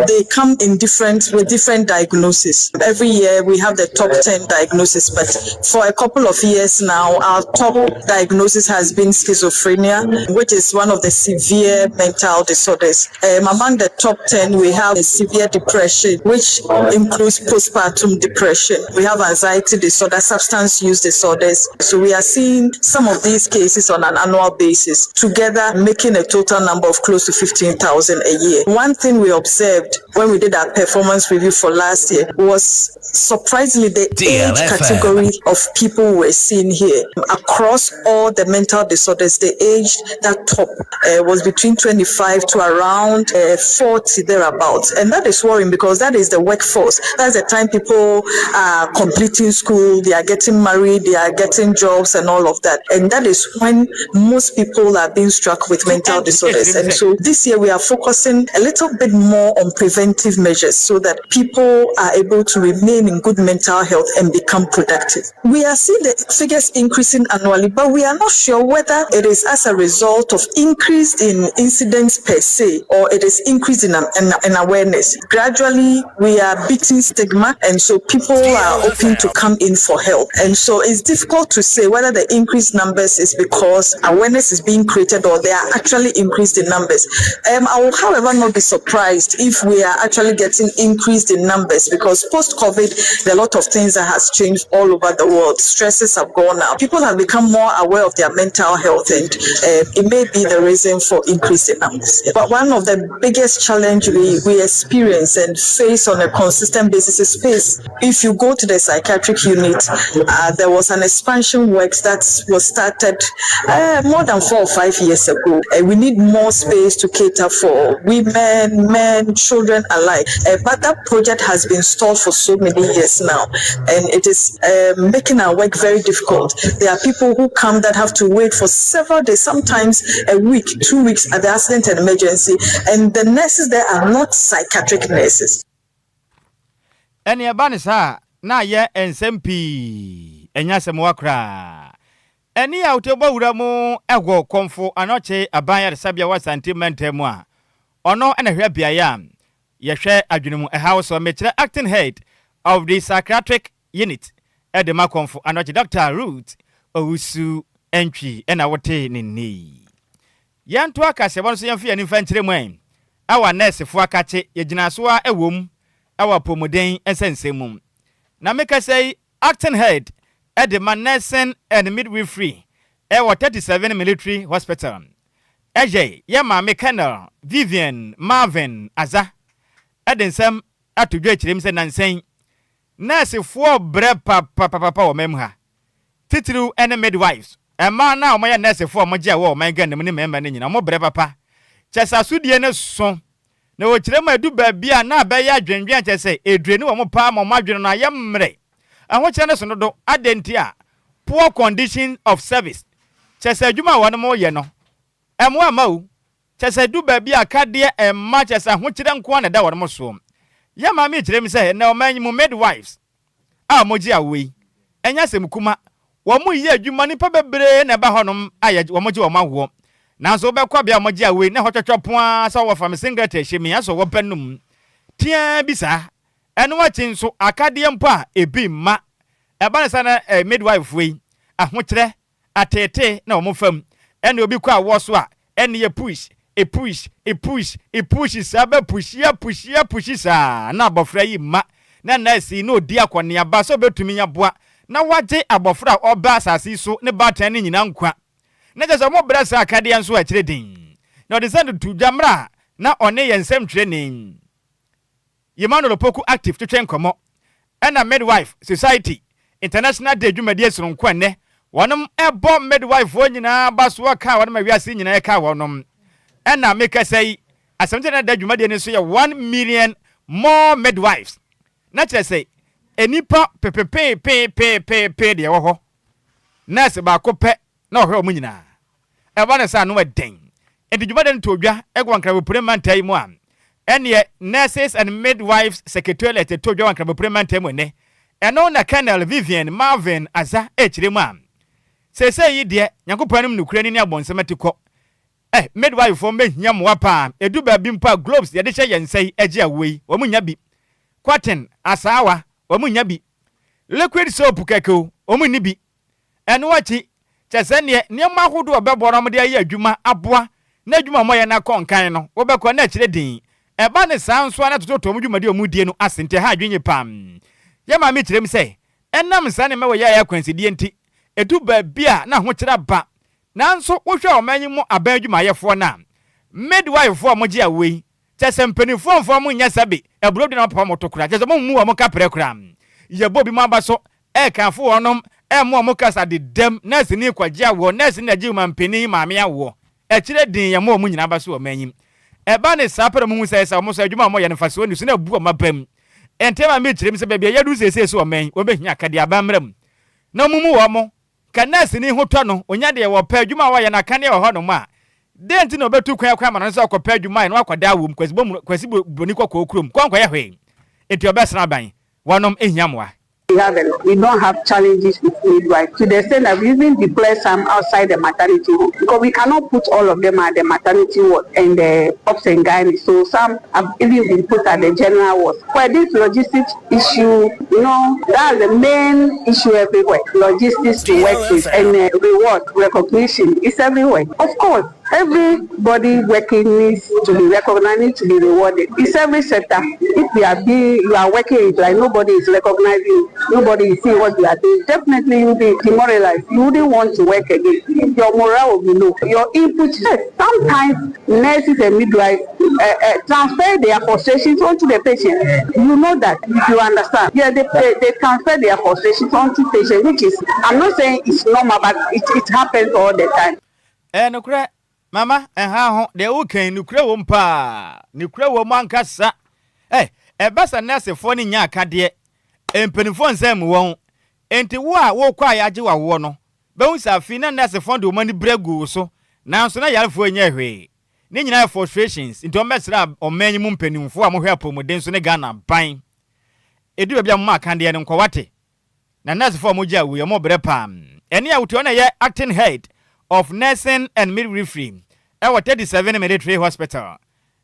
They come in different with different diagnoses. Every year we have the top 10 diagnosis, but for a couple of years now, our top diagnosis has been schizophrenia, which is one of the severe mental disorders. Among the top 10, we have severe depression, which includes postpartum depression. We have anxiety disorder, substance use disorders. So we are seeing some of these cases on an annual basis, together making a total number of close to 15,000 a year. One thing we observed when we did our performance review for last year was surprisingly the age category of people we're seeing here. Across all the mental disorders, the age that top was between 25 to around 40 thereabouts. And that is worrying because that is the workforce. That's the time people are completing school, they are getting married, they are getting jobs and all of that. And that is when most people are being struck with mental disorders. And so this year we are focusing a little bit more on preventive measures so that people are able to remain in good mental health and become productive. We are seeing the figures increasing annually, but we are not sure whether it is as a result of increase in incidents per se or it is increase in awareness. Gradually, we are beating stigma, and so people are open to come in for help. And so it's difficult to say whether the increased numbers is because awareness is being created or they are actually increased in numbers. I will, however, not be surprised if we are actually getting increased in numbers because post-COVID, there are a lot of things that has changed all over the world. Stresses have gone up. People have become more aware of their mental health, and it may be the reason for increase in numbers. But one of the biggest challenge we experience and face on a consistent basis is space. If you go to the psychiatric unit at There was an expansion works that was started more than 4 or 5 years ago. We need more space to cater for women, men, children alike. But that project has been stalled for so many years now, and it is making our work very difficult. There are people who come that have to wait for several days, sometimes a week, 2 weeks at the accident and emergency, and the nurses there are not psychiatric nurses. Ɛne ɛba ne saa na ayɛ nsɛm pii, ɛnyɛ asɛm wa koraa. Ɛne a wote bɔ wura mu ɛwɔ Kɔmfo Anɔkye aban yaresabea wɔ Asante mantam mu a ɔno ɛna hwɛ beaeɛ a yɛhwɛ adwene mu ɛhaw so, mekyerɛ acting head of the psychiatric unit ɛde ma Kɔmfo Anɔkye, Dr Ruth Owusu Ɛntwi, ɛna wote ne nne yi. Yɛnto akaseɛbɔ no so, yɛmfa yɛn nifa nkyerɛ mu ɛ ɛwɔ nɛɛsefoɔ akakye yɛgyina so a ɛwɔ mu ɛwɔ apɔmuden nsɛnsɛm mu. Na mekasa yi, acting head ɛde ma nursing and midwifery ɛwɔ 37 Military Hospital, ɛyɛ yɛ maame Colonel Vivian Marvin Aza, ɛde nsɛm ato dwa akyerɛ mu sɛ nansɛn nɛɛsefoɔ brɛ papapapa wɔ mam ha, titiriw ɛne midwives, mmaa no a wɔyɛ nɛɛsefoɔ a wɔgye a wɔ ɔman Ghana mu ne mmarima no nyinaa, wɔbrɛ papa kyɛ sɛ asodie no so. Na wɔkyerɛ mu adu baabi a na abɛyɛ adwendwen kyɛ sɛ edure ne wɔn paa ma wɔn adwene no ayɛ mmerɛ, ahokyerɛ no so dodo. Adɛn nti a? Poor condition of service, kyɛ sɛ adwuma a wɔn yɛ no ɛmoa ma o, kyɛ sɛ du baabi a kadeɛ ɛmma, kyɛ sɛ ahokyerɛ nko na ɛda wɔn soɔ. Yɛ maame kyerɛ mu sɛ ɛnɛ ɔman yi mu midwives a wɔgye awo yi, ɛnyɛ asɛm kuma. Wɔn mu yɛ adwuma, nipa bebree na ɛba hɔnom a wɔn gye wɔn awoɔ, nanso wobɛkɔ bea a wɔgye awo yi na hɔ twɛtwɛ poa sɛ wɔfa me singlet ɛhyɛ mi asɔ wɔbɛ num tea bi saa. Ɛno akyi nso, akadeɛ mpo a ebi mma. Ɛba ne sa na midwife yi, ahokyerɛ ateetee na wɔn fam. Ɛna obi kɔ awɔ so a, ɛne yɛ push, e push, e push, e push saa, bɛ push ya, push ya, push saa na abɔfra yi mma, na nɛɛse na odi akɔneaba sɛ ɔbɛtumi aboa na wagye abɔfra a ɔba asase yi so ne baatan ne nyinaa nkwa. Na kyerɛ sɛ ɔmo brɛ saa. Akadeɛ nso akyerɛ din na ɔde sɛ to dwa mmerɛ a na ɔne yɛn nsɛmtwerɛni Emmanuel Opoku Active twetwe nkɔmmɔ. Ɛna Midwife Society International Day dwumadie soronko ɛnɛ wɔnom ɛbɔ midwifefoɔ nyinaa ba soɔ kaa wɔnom awiase nyinaa ɛka wɔnom. Ɛna mekasa yi, asɛm kyerɛ na da dwumadie no nso yɛ 1 million more midwives, na kyerɛ sɛ enipa pepepeepeepeepee deɛ ɛwɔ hɔ, nurse baako pɛ na ɔhwɛ wɔn nyinaa. Ɛba ne sɛ ano ɛdɛn nti dwumadie no to dwa ɛwɔ Nkrabopire mantam yi mu a ɛneɛ Nurses and Midwives Secretariat to dwa wɔ Nkrabopire mantam mu ɛnɛ. Ɛno na Colonel Vivian Marvin Aza ɛkyerɛ mu a seesei yi deɛ, Nyankopɔn anim nokura ni ne abɔnsɛm ati kɔ ɛ midwife foɔ mbɛhia mmoa paa. Edu baabi mpo a, gloves yɛde hyɛ yɛn nsa yi agye awoɔ yi, wɔn nya bi. Cotton asaawa, wɔn nya bi. Liquid soap kɛkɛ o, wɔn ni bi. Ɛno akyi kyɛ sɛ neɛ nneɛma ahodoɔ bɛbɔ no wɔde ayɛ adwuma aboa na adwuma a wɔyɛ no akɔ nkan no, wɔbɛkɔ na akyerɛ din. Ɛba ne saa nso a, na tototo wɔn dwumadi a wɔn die no ase nti ɛha adwene pam. Yɛ maame kyerɛ mu sɛ ɛnam saa nneɛma wɔ yɛ ayɛ akwansideɛ nti, edu baabi a na ahokyerɛ aba. Nanso wohwɛ ɔman yi mu aban adwumayɛfoɔ no a, midwife a wɔgye awoɔ yi, kyɛ sɛ mpanimfoɔ mfoɔ mo nyɛ sɛbe aburo de na wɔpapa mo to koraa, kyɛ sɛ mo mmu wɔn kaprɛ koraa. Yɛbɔ bi mo aba so ɛɛkanfo wɔnom, ɛmo wɔn kasa de dɛm nɛɛse ni kɔgye awoɔ, nɛɛse ni agye mampanin maame awoɔ, ɛkyerɛ din. Yɛn mo wɔn nyinaa aba so wɔ ɔman yi. Ɛba ne saa pɛ na mo hu sɛ wɔn so adwuma a wɔyɛ no mfasoɔ ni so na abu wɔn aba mu. Ɛntɛm a mekyerɛ mu sɛ baabi a yɛdu seesei so, ɔman yi wɔbɛhia akadeɛ aban mmerɛ mu na wɔn mu wɔn mo ka nɛɛse ni ho tɔ no, onya deɛ wɔpɛ, adwuma a wɔyɛ no akaneɛ wɔ hɔnom a, dɛn nti na ɔbɛtu kwan akɔ ama no sɛ ɔkɔpɛ adwuma yɛ na wakɔda awom Kwasi Broni Kɔkɔɔ kurom kɔ nkɔyɛ hwee? Nti ɔbɛsena aban wɔnom ehia mmoa. We have a lot. We don't have challenges with midwives to the extent that we even deploy some outside the maternity home because we cannot put all of them at the maternity ward and the obs and gynae. So some have even been put at the general ward. For this logistics issue, that's the main issue everywhere. Logistics to work with and reward recognition is everywhere. Of course, Everybody working needs to be recognized, needs to be rewarded. It's every sector. If you are being, you are working, it's like nobody is recognizing you, nobody is seeing what you are doing. Definitely you'll be demoralized. You wouldn't want to work again. Your morale will be low. Your input, yes, sometimes nurses and midwives transfer their frustrations onto the patient. You know that, you understand. Yeah, they transfer their frustrations onto patient, which is, I'm not saying it's normal, but it happens all the time. Ɛyɛ nokorɛ mama ɛha ho deɛ woka yi nokorɛ wom paa nokorɛ wom ankasa ɛ ɛba sɛ nɛɛsefoɔ no nya akadeɛ mpanimfoɔ nsa mmu wɔn enti wo a wokɔ a yɛagye wawoɔ no bɛhu sɛ afei na nɛɛsefoɔ de wɔn ani brɛ gu wo so nanso na yarefoɔ nyɛ hwee. Ne nyinaa yɛ frustrations nti wɔmmɛsrɛ ɔman yi mu mpanimfoɔ a mohwɛ apɔmuden so ne Ghana ban. Ɛdu baabi a moma akadeɛ no nkɔ wate. Na nɛɛsefoɔ a wɔgye awu yɛ wɔbrɛ paa. Ɛne a wotu ɔna yɛ acting head of nursing and midwifery ɛwɔ 37 Military Hospital.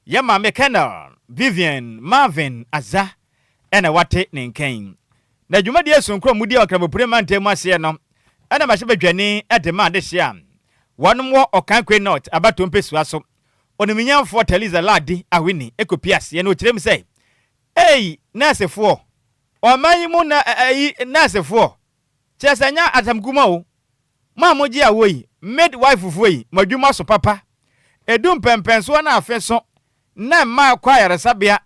Yɛ maame Colonel Vivian Marvin Aza ɛna wate ne nkan. Na dwumadie sonkoro a mudi a Ɔkramopire mantam mu aseɛ no ɛna mahyɛbadwani ɛde ma adehye a wɔnom wɔ Ɔkankwe North abatoɔ mpesua so. Onimnyamfoɔ Taliza Ladi Awini ɛkɔpie aseɛ na ɔkyerɛ mu sɛ, Ei, nɛɛsefoɔ, ɔman yi mu na ɛyi nɛɛsefoɔ, kyerɛ sɛ nyɛ atamkuma o, mo a mogye awoɔ yi, midwife-foɔ yi, mo adwuma so papa. Ɛdu mpɛmpɛnsoɔ na afe so na mmaa kɔ ayaresabea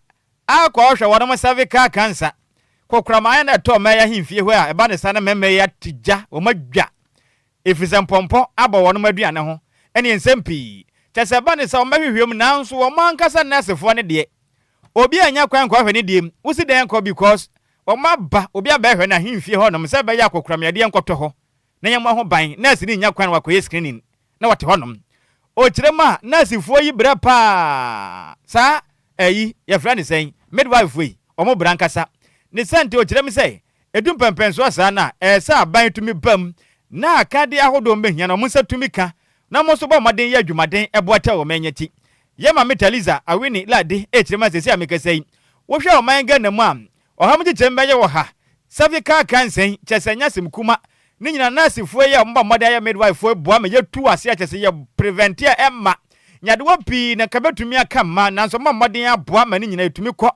akɔ hwɛ wɔnom cervical cancer. Kokoram ayɛ na ɛtɔ mmaa yi ahemfie hɔ a ɛba ne sa na mmarima yi ate gya, wɔn adwa, ɛfiri sɛ mpɔmpɔ abɔ wɔnom aduane ho ne nsɛm pii. Kyɛ sɛ ɛba ne sa wɔmmɛhwehwɛ mu nanso wɔn ankasa nɛɛsefoɔ no deɛ, obi anya kwan nkɔhwɛ ne deɛ mu, wosi dɛn kɔ because wɔn aba obi abɛhwɛ no ahemfie hɔnom sɛ ɛbɛyɛ akokoram yadeɛ nkɔtɔ hɔ na yɛmmɔ ho ban. Nɛɛse no nya kwan wakɔyɛ screening na wɔte hɔnom. Ɔkyerɛ mu a nɛɛsefoɔ yi brɛ paa saa ɛyi yɛfrɛ ne sɛn midwife yi wɔn brɛ ankasa. Ne sɛ nti ɔkyerɛ mu sɛ ɛdu mpɛmpɛnsoɔ saa no a ɛyɛ sɛ aban tumi bam na akadeɛ ahodoɔ mbɛhia no wɔn nsa tumi ka na wɔn nso bɔ mmɔden yɛ adwumaden ɛboa tɛ wɔn anya ti. Yɛ maame Taliza Awini Ladi ɛkyerɛ mu a sɛsi a mekasa yi wohwɛ ɔman Ghana mu a ɔha mu kyekyɛm bɛyɛ wɔ ha cervical cancer yi kyɛ sɛ nyɛ asɛm kuma ne nyinaa nursefoɔ yi a wɔbɔ mmɔden ayɛ midwife boa ma yɛtu ase a kyɛ sɛ yɛ prevent a ɛma nyadewa pii na nka bɛtumi aka mma nanso mmɔ mmɔden aboa ma ne nyinaa ɛtumi kɔ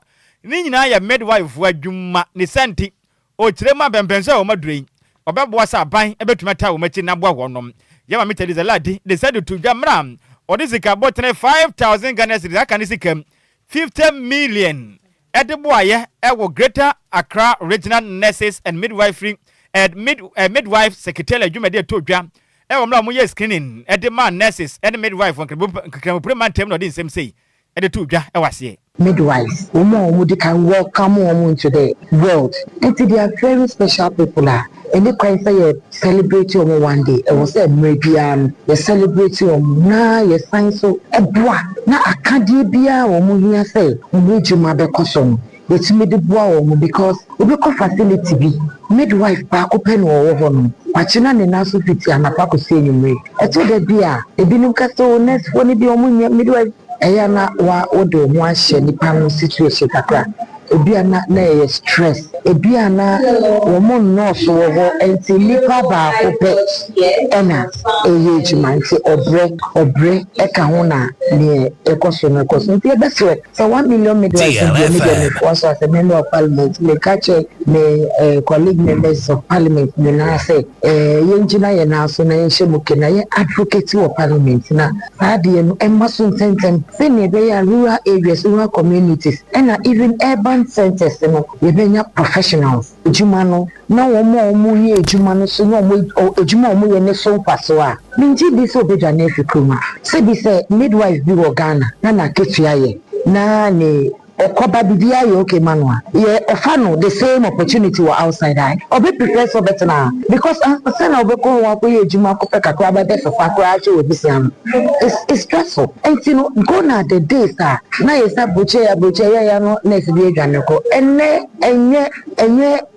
ne nyinaa yɛ midwife adwuma. Ne sa nti ɔkyerɛ mu abɛmpɛnso a wɔn aduro yi ɔbɛboa sɛ aban bɛtumi ata wɔn akyi na aboa wɔnom. Yɛ maame Taliza Ladi de sɛ de to dwa mmerɛ a ɔde sika bɔtene 5,000 Ghana cedis aka ne sika mu 50 million ɛde boayɛ ɛwɔ Greater Accra Regional Nurses and Midwifery and Midwife Secretariat dwumadi ɛtɔ dwa ɛwɔ mmerɛ a wɔyɛ screening ɛde maa nurses ɛne midwife Nkramopire mantam na ɔde nsɛm sei ɛde to dwa ɛwɔ aseɛ. Midwives, wɔn a wɔn di kan welcome wɔn into the world, nti they are very special people a ɛne kwan sɛ yɛ celebrate wɔn one day. Ɛwɔ sɛ mmerɛ biara no yɛ celebrate wɔn na yɛsan so ɛboa na akadeɛ biara wɔn hia sɛ wɔn adwuma bɛkɔ so no yɛtumi de boa wɔn, because wobɛkɔ facility bi, midwife baako pɛ na ɔwɔ hɔ no, wakyena ne nan so fiti anapa kɔsi anwummere. Ɛtɔ da bi a ebinom ka sɛ o nursefoɔ no bi wɔn nyɛ midwife ɛyɛ na wa wode wo ho ahyɛ nipa no situation kakra. Ebi a na ɛyɛ stress, ebi a na wɔn nnɔɔso wɔ hɔ nti nipa baako pɛ ɛna ɛyɛ adwuma nti ɔbrɛ ɛka ho na neɛ ɛkɔ so no ɛkɔ so. Nti ɛbɛsrɛ sɛ 1 million midwives deɛ me deɛ mefoa so as a member of parliament, meka kyerɛ me colleague members of parliament nyinaa sɛ yɛngyina yɛn nan so na yɛnhyɛ mu ke na yɛn advocate wɔ parliament na saa adeɛ no ɛma so ntɛntɛm sɛnea ɛbɛyɛ a rural areas, rural communities ɛna even urban centers no yɛbɛnya professionals adwuma no na wɔn a wɔn yɛ adwuma no so na wɔn adwuma a wɔn yɛ ne so mfaso a mengye di sɛ obɛdwane afi kurom a sɛbi sɛ midwife bi wɔ Ghana na n'akatua yɛ na ne ɔkɔba biribi ayɛ okay ma no a yɛ ɔfa no the same opportunity wɔ outside a ɔbɛ prefer sɛ ɔbɛtena ha, because sɛ na ɔbɛkɔ hɔ akɔyɛ adwuma akɔpɛ kakra bɛbɛfefa koraa akyɛ wɔ busia no, it's stressful. Nti no gone are the days a na yɛ sɛ aburokye aburokye yɛ ya no nurse bi adwane kɔ. Ɛnɛ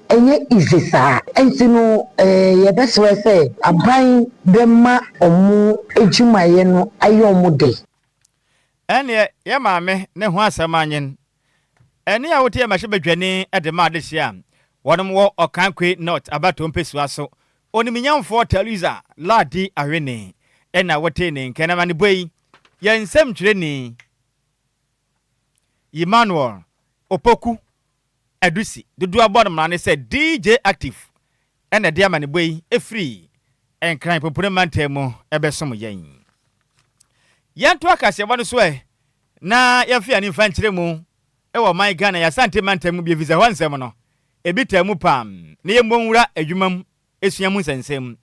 ɛnyɛ easy saa. Nti no yɛbɛsrɛ sɛ aban bɛma ɔmo adwumayɛ no ayɛ ɔmo de. Ɛneɛ yɛ maame ne ho asɛm anyen ɛne a wote yɛ mahyɛ badwani de ma adehye a wɔnom wɔ Ɔkankwe North abatoɔ mpɛsua so oniminyamfoɔ Taliza Ladi Ahwene ɛna wote ne nkɛnɛma ne bɔ yi. Yɛn nsɛmtwerɛni Emmanuel Opoku Adusi dodoɔ abɔ no mmara ne sɛ DJ Active na ɛde amanebɔ yi firi Nkran Pomponi mantam mu bɛsom yɛn. Yɛntoa kaseɛbɔ no so ɛ na yɛmfa yɛn ani mfa nkyerɛ mu wɔ ɔman Ghana yɛn Asante mantam mu bi efisɛ hɔ nsɛm no ebi taa mu paa na yɛmmɔ nwura adwuma mu sua mu nsɛnsɛm.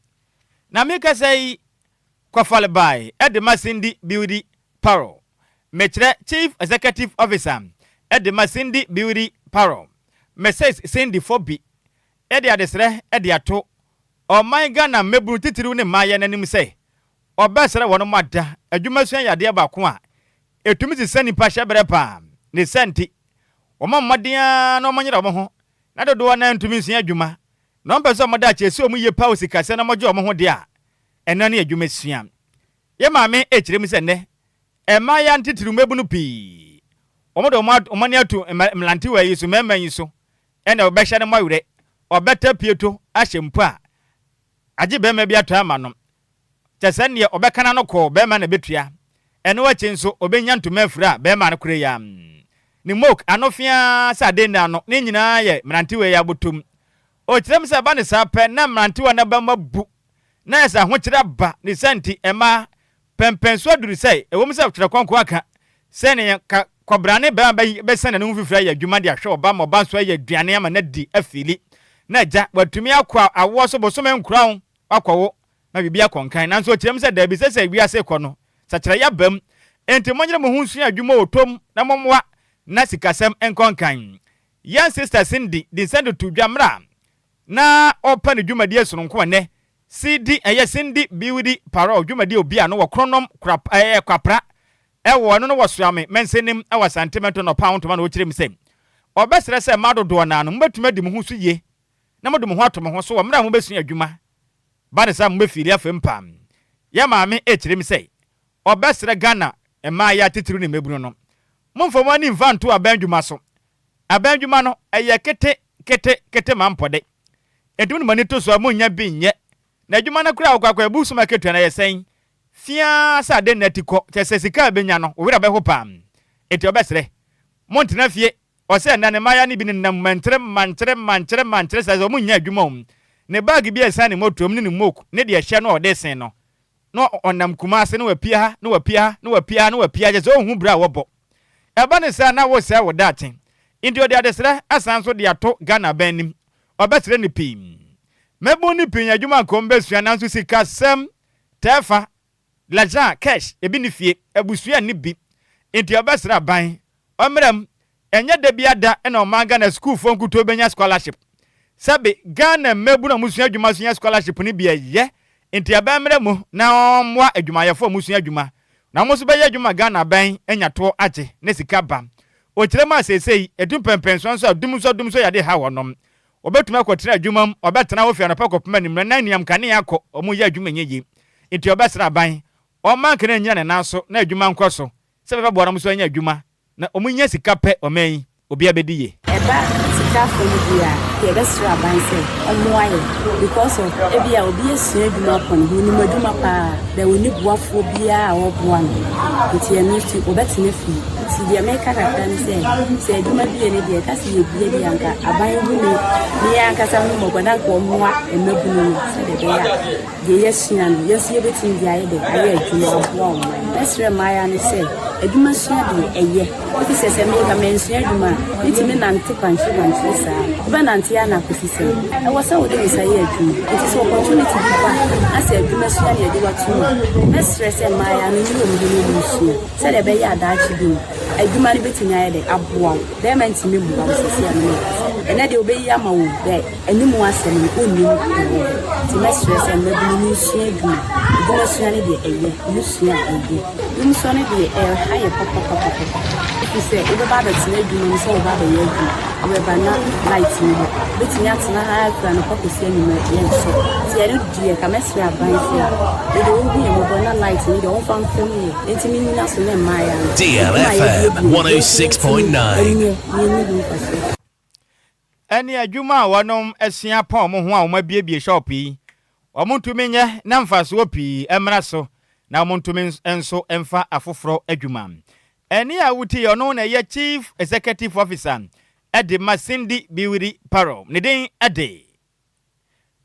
Na mekasa yi kɔfale bae de ma Cindy Beauty Parlour. Mekyerɛ Chief Executive Officer de ma Cindy Beauty Parlour, Mrs Cindy Fobi de adesrɛ de ato ɔman Ghana mmabunu titiriw ne mmaayɛ no anim sɛ ɔbɛsrɛ wɔn ada adwumasua yɛ adeɛ baako a ɛtumi sesa nnipa hyɛberɛ paa. Ne saa nti, wɔmmɔ mmɔden ara na wɔnyere wɔn ho na dodoɔ no ara ntumi nsua adwuma na wɔmpɛ sɛ wɔn daakye ɛsi wɔn yie paa wɔ sikasɛm na wɔgye wɔn ho deɛ a, ɛno ne adwumasua. Yɛn maame rekyerɛ mu sɛ nnɛ, mmayewa no titiriw mmabunu pii, wɔde wɔn ani ato mmerantewa yi so, mmarima yi so, ɛna wɔbɛhyɛ no mmɔwerɛ, ɔbɛtɛ pieto ahyɛ mpo a, agye barima bi atɔ ama no. Kyɛ sɛ neɛ ɔbɛka n'ano kɔɔ barima na ɛbɛtua. Ɛno akyi nso, ɔbɛnya ntoma afira a barima no korɛ yi ara. Ne mok ano feaa sɛ adenna ano, ne nyinaa yɛ mmerantewa yi abotom. Ɔkyerɛ mu sɛ ɛba no saa pɛ na mmerantewa no abam abu na ayɛ sɛ ahokyere aba. Ne saa nti, ɛma pɛmpɛnso aduru sɛ, ɛwom sɛ Twerɛ Kronkron aka sɛ nea ka kɔbra ne barima bɛsiane ne ho fifiri ayɛ adwuma de ahwɛ ɔba ma ɔba nso ayɛ aduane ama no adi afeeli, na agya watumi akɔ awoɔ so bosome nkoran wakɔwo ma biribi akɔ nkan. Nanso ɔkyerɛ mu sɛ daabi, sɛ sɛ wiase rekɔ no, sakyeraeɛ aba mu. Enti monyere mo ho nsua adwuma wɔ ɔtɔ mu na mommoa na sikasɛm nkɔ nkan. Yɛn Sista Cindy de nsɛm de too dwa mmerɛ a na ɔrepɛ ne dwumadie sononko ɛnnɛ Sidi ɛyɛ Cindy Beauty Parole dwumadie obi a no wɔ Kronom Kora ɛyɛ Kwapra ɛwɔ ɛno no wɔ Soame mansinim ɛwɔ Asante Mɛnto na ɔpaa ho ntoma na ɔkyerɛ mu sɛ ɔbɛsrɛ sɛ mmaa dodoɔ no ara no mobɛtumi adi mo ho so yie na mode mo ho ato mo ho so wɔ mmerɛ a mobɛsua adwuma ba ne saa mobɛfiili afam paa. Yɛn maame ɛkyerɛ mu sɛ ɔbɛsrɛ Ghana mmaayɛ atitiriw ne mmabunu no momfa mo ani mfa nto aban dwuma so. Aban dwuma no ɛyɛ kete kete kete ma mpɔde. Enti mode mo ani to so a munnya bi nyɛ. Na adwuma no koraa a wokɔ akɔyɛ, bosom akatua no ɛyɛ sɛn? Fiaa sɛ ade nna ti kɔ, kyerɛ sɛ sika a ebenya no, wo werɛ bɛho paa. Enti ɔbɛsrɛ, Montena fie. Ɔsɛ nnɛ ne mmaayewa no bi nenam mankyere mankyere mankyere mankyere saa sɛ wɔnnya adwuma o. Ne bag bi a ɛsan ne mmɔtoam ne ne mook ne deɛ ɛhyɛ no a ɔde sen no, na ɔnam Kumase na wapue ha na wapue ha na wapue ha na wapue ha kyerɛ sɛ ɔnhu berɛ a wɔbɔ. Ɛba no saa na wosɛe wo daakye. Nti ɔde adesrɛ asan nso de ato Ghana aban anim. Ɔbɛsrɛ no pii. Mmabun no pii nya adwuma anka wɔbɛsua nanso sikasɛm, tɛɛfa, l'argent, cash, ebi nni fie, abusua nni bi. Nti ɔbɛsrɛ aban ɔmmra mu Ɛnyɛ da biara da na ɔman Ghana sukuufoɔ nkutoo bɛnya scholarship. Sɛbe, Ghana mmabunu a wɔsua adwuma nso nya scholarship no bi ɛyɛ nti aban mmra mu na wɔmmoa adwumayɛfoɔ a wɔsua adwuma na wɔn nso bɛyɛ adwuma ma Ghana aban anya toɔ agye na sika ba. Ɔkyerɛ mu a seesei ɛdu mpɛnpɛnsoɔ nso a dumsɔ dumsɔ yadeɛ ha wɔnom. Wɔbɛtumi akɔtena adwuma mu, wɔbɛtena hɔ fi anɔpa kɔpem anwummerɛ na anyinam nkanea akɔ, wɔyɛ adwuma nyɛ yie. Nti ɔbɛsrɛ aban ɔmma nkanea nnyina ne nan so na adwuma nkɔ so sɛ bɛbɛboa na wɔn nso anya adwuma Na ɔmo nya sika pɛ ɔman yi obia bɛdi yie. Ɛba sika fam deɛ a yɛbɛsrɛ aban sɛ ɔmmoa yɛn because of ebia obi asua adwuma akɔ ne ho, onim adwuma paa but ɔnni boafoɔ biara a ɔboa no nti ɛno nti ɔbɛtena fie. Nti deɛ meka kakra ne sɛ, sɛ adwuma bie no deɛ ɛka sɛ yɛbie deɛ anka aban hu me me ankasa hu mmɔbɔ na anka ɔmmoa mmabunu no sɛdeɛ ɛbɛyɛ a Deɛ yɛasua no, yɛn nso yɛbɛtumi de ayɛ dɛn? Ayɛ adwuma aboa ɔman. Mɛsrɛ mmaayewa no sɛ, adwuma sua deɛ, ɛyɛ. Ɛfiri sɛ, sɛ me ka mansua adwuma a, mɛtumi nante kwankyere kwankyere saa. Wobɛnante ara na akɔsi sɛn? Ɛwɔ sɛ wode wo nsa yɛ adwuma. Enti sɛ opportunity bi ba na sɛ adwuma sua na yɛde wo ato mu a, mɛsrɛ sɛ mmaayewa no nyere wɔn ho na wɔnsua sɛdeɛ ɛbɛyɛ a daakye bi no, adwuma no bɛtumi ayɛ dɛn? Aboa wo. Bɛrima ntumi mmoa wo seesei a me ne wo kasa yi. Ɛnnɛ deɛ ɔbɛyi ama wo o, but Anim asɛm no ɔnnim ɛwɔ hɔ nti mɛsrɛ sɛ mmabunu no nsua adwuma. Adwuma sua no deɛ ɛyɛ, ɔmo sua a ɛyɛ. Dumsɔ no deɛ ɛha yɛ papapapapa ɛfiri sɛ wobɛba abɛtena adwuma mu sɛ woba abɛyɛ adwuma, wobɛba na light nni hɔ, wobɛtumi atena ha ara firi anɔpa kɔsi anwummerɛ yɛnsɔ. Nti ɛno deɛ ka mɛsrɛ aban sɛ wode ɔnhu yɛn mmɔbɔ na light no deɛ ɔmfa mfa mu yɛ na ɛntumi nnyina so na mmaayaa no adwuma a DLFM yɛabuebue no yɛn nso yɛntumi 106.9. nyɛ na yɛnni ho mfasoɔ. Ɛne adwuma a wɔnom asua apɔn wɔn ho a wɔn abiebie shop yi, wɔn ntumi nyɛ na mfasoɔ pii mmra so. na wɔntumi nso mfa afoforɔ adwuma. Ɛnne a wotie yi, ɔno na ɛyɛ Chief Executive Officer de ma Cindy Biwiri Parol. Ne din de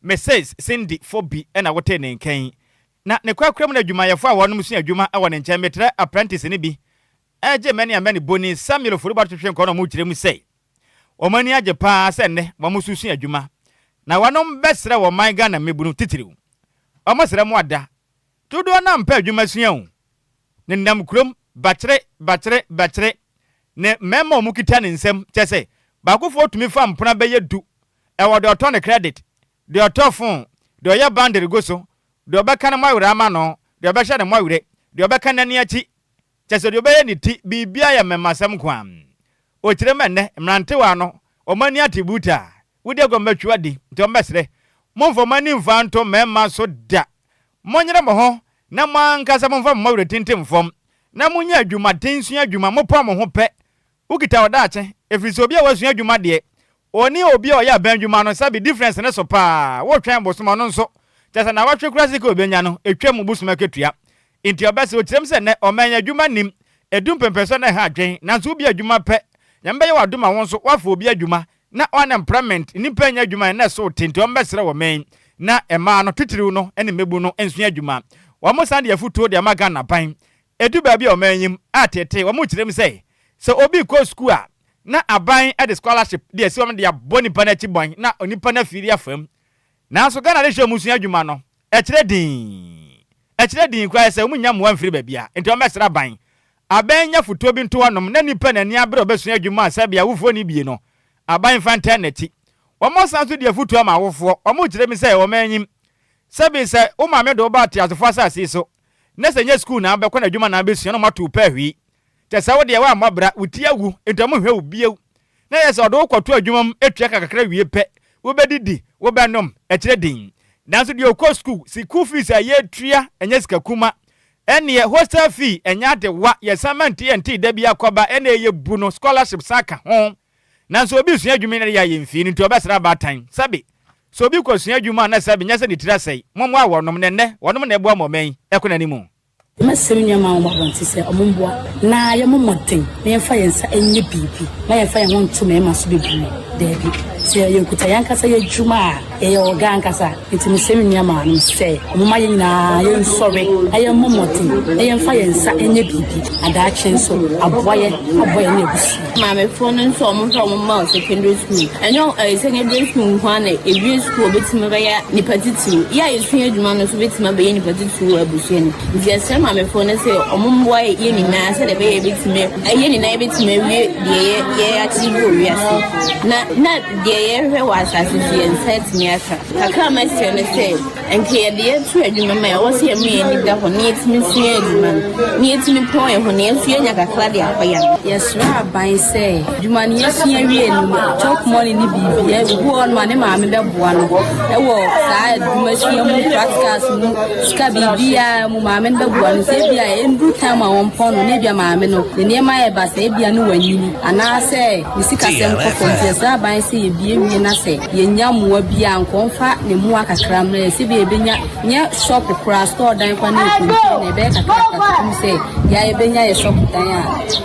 Mrs. Cindy Fobi na wotee ne nka yi. Na ne korakora mu no adwumayɛfoɔ a wɔnom sua adwuma wɔ ne nkyɛn, metrɛ apprentice no bi, regye mmɛne a mmɛne boni Samuel Ofori-Boateng twetwe nkɔɔ na wɔrekyerɛ mu sɛ wɔn ani agye paa sɛ nnɛ wɔn nso sua adwuma na wɔnom bɛsrɛ wɔ man Ghana mmebunu titiriw. Wɔsrɛ mo ada dodoɔ no ampɛ adwuma sua o, nenam kurom bakyere bakyere bakyere ne mmarima a wɔkita ne nsam kyɛ sɛ baakofoɔ tumi fa mpena bɛyɛ du ɛwɔ deɛ ɔtɔ ne credit, deɛ ɔtɔ phone, deɛ ɔyɛ bundle gu so, deɛ ɔbɛka ne mmɔwerɛ ama no, deɛ ɔbɛhyɛ ne mmɔwerɛ, deɛ ɔbɛka n'ani akyi, kyɛ sɛ deɛ ɔbɛyɛ ne ti, biribiara yɛ mmɛmasɛm nko ara. Ɔkyerɛ mu ɛnnɛ, mmerantewa no, wɔn ani ate butaa, wodi agorɔ mmɛtwe adi, nti wɔbɛsrɛ, momfa mo ani mfa nto mmarima so da. Monyere mo ho na mo ankasa momfa mo mmɔwerɛ tintim fam, na monyɛ adwumaden nsua adwuma, mopɔn mo ho pɛ, Wokita wo daakye, ɛfiri sɛ obi a wasua adwuma deɛ, ɔne obi a ɔyɛ aban adwuma no, sɛbe difference no so paa, wotwɛn bosom ɔno nso, kyerɛ sɛ nawɔtwe koraa sika a ɔbɛnya no, ɛtwam bosom akatua. Nti ɔbɛse, ɔkyerɛm sɛ nnɛ ɔman yi adwuma nnim, ɛdu mpɛmpɛsoɔ na ɛha adwen, nanso wobie adwuma pɛ, Nyame bɛyɛ wo adom a wo nso woafa obi adwuma, na unemployment, nnipa nnya adwuma nnɛ so te, nti wɔbɛsrɛ wɔ man yi na mmaa no, titiriw no ne mmabu no nsua adwuma. Wɔn san de afutuo de ama Ghana aban, Edu baabi a ɔman yi mu ateetee, wɔkyerɛ mu sɛ, sɛ obi rekɔ sukuu a, na aban de scholarship de asi hɔ de abɔ nipa no akyi bɔn na onipa no afiri afa mu. Nanso Ghana de hyɛ wɔn sua adwuma no, ɛkyerɛ dinn. Ɛkyerɛ dinn koraa sɛ wɔnnya mmoa mfiri baabiara, enti wɔbɛsrɛ aban. Aban nya fotuo bi nto hɔnom na nipa n'ani abere a ɔbɛsua adwuma a sɛbea awofoɔ nni bie no, aban mfa ntaa n'akyi. Wɔsan nso de afotuo ama awofoɔ. Wɔkyerɛ mu sɛ ɔman yi mu, sɛbe sɛ wo maame de wo ba ateasefoɔ asase yi so, na sɛ nyɛ sukuu na abɛkɔ na adwuma na abɛsua na ɔmo ato wo pɛ ahwii. Kyɛ sɛ wo deɛ woammɔ bra, wo ti awu, nti ɔmo nhwɛ wo bio. Na ɛyɛ sɛ ɔde wo kɔto adwuma mu tua ka kakra wie pɛ, wobɛdidi, wobɛnom, ɛkyerɛ din. Nanso deɛ ɔkɔ sukuu, sukuu fees a yɛtua ɛnyɛ sika kuma, ɛneɛ hostel fee ɛnyɛ adewa, yɛsan ma nti yɛntee da biara kɔba, ɛna ɛyɛ bu no, scholarship san ka ho. Nanso obi resua adwuma yi na ɛyɛ a yɛmfii no nti ɔbɛsrɛ abaatan. Sɛbe, sɛ obi kɔsua adwuma a na sɛbe nyɛ sɛ ne tiri asɛe. Mommoa wɔnom, na ɛnnɛ, wɔnom na ɛboa ma ɔman yi kɔ n'anim. Mɛsrɛ me nuammaa a wɔwɔ abɔnten sɛ wɔmmoa na yɛmmɔ mmɔden na yɛmfa yɛn nsa nyɛ biribi, mma yɛmfa yɛn ho nto mmarima so bebree. Dabi, sɛ yɛkuta yɛn ankasa yɛn adwuma a, yɛyɛ ɔga ankasa. Enti mesrɛ me nuammaanom sɛ wɔmma yɛn nyinaa yɛnsɔre na yɛmmɔ mmɔden na yɛmfa yɛn nsa nyɛ biribi, na daakye nso aboa yɛn, aboa yɛne yɛn abusua. Maamefoɔ no nso a wɔhwɛ wɔn mma wɔ secondary school, ɛnyɛ ɛyɛ secondary school nko ara na ewie school obetumi bɛyɛ nipa titiriw. Yɛ a yɛsua adwuma no nso betumi abɛyɛ nipa titiriw wɔ abusua no mu. Nti yɛsrɛ maamefoɔ no sɛ wɔn mmoa yɛn nyinaa sɛdeɛ ɛbɛyɛ yɛbɛtumi yɛn nyinaa yɛbɛtumi awie deɛ yɛ yɛ achieve wɔ wiase na na deɛ yɛhwɛ wɔ asase so yɛn nsa atumi aka. Kakra a mɛsrɛ no sɛ Nka yɛde yɛn to adwuma mu a, ɛwɔ sɛ yɛma yɛn ani da hɔ na yɛtumi sua adwuma no, na yɛtumi pɔn yɛn ho, na yɛn nso yɛnya kakra de akɔyɛ. Yɛsrɛ aban sɛ adwuma no yɛsua wie no, chop money ne biribiara, obi wɔ hɔnom a ne maame bɛboa no wɔ saa adwuma sua mu, practicals mu, sika biribiara mu, maame no bɛboa no. Sɛ ebia ɛnduru time a wɔmpɔn no, na ebia maame no ne nneɛma ayɛ basaa, ebia ne wanyini anaasɛ ne sikasɛm kɔ fam nti, yɛsrɛ aban sɛ yɛbie wie na sɛ Yɛnnya mmoa biaa nka ɔmfa ne mmoa kakra mmrɛ yɛn sɛdeɛ yɛbɛnya nyɛ shop koraa store dan koraa na yɛ container ɛbɛyɛ kakrakra kɔpem sɛ yɛa yɛbɛnya yɛ shop dan a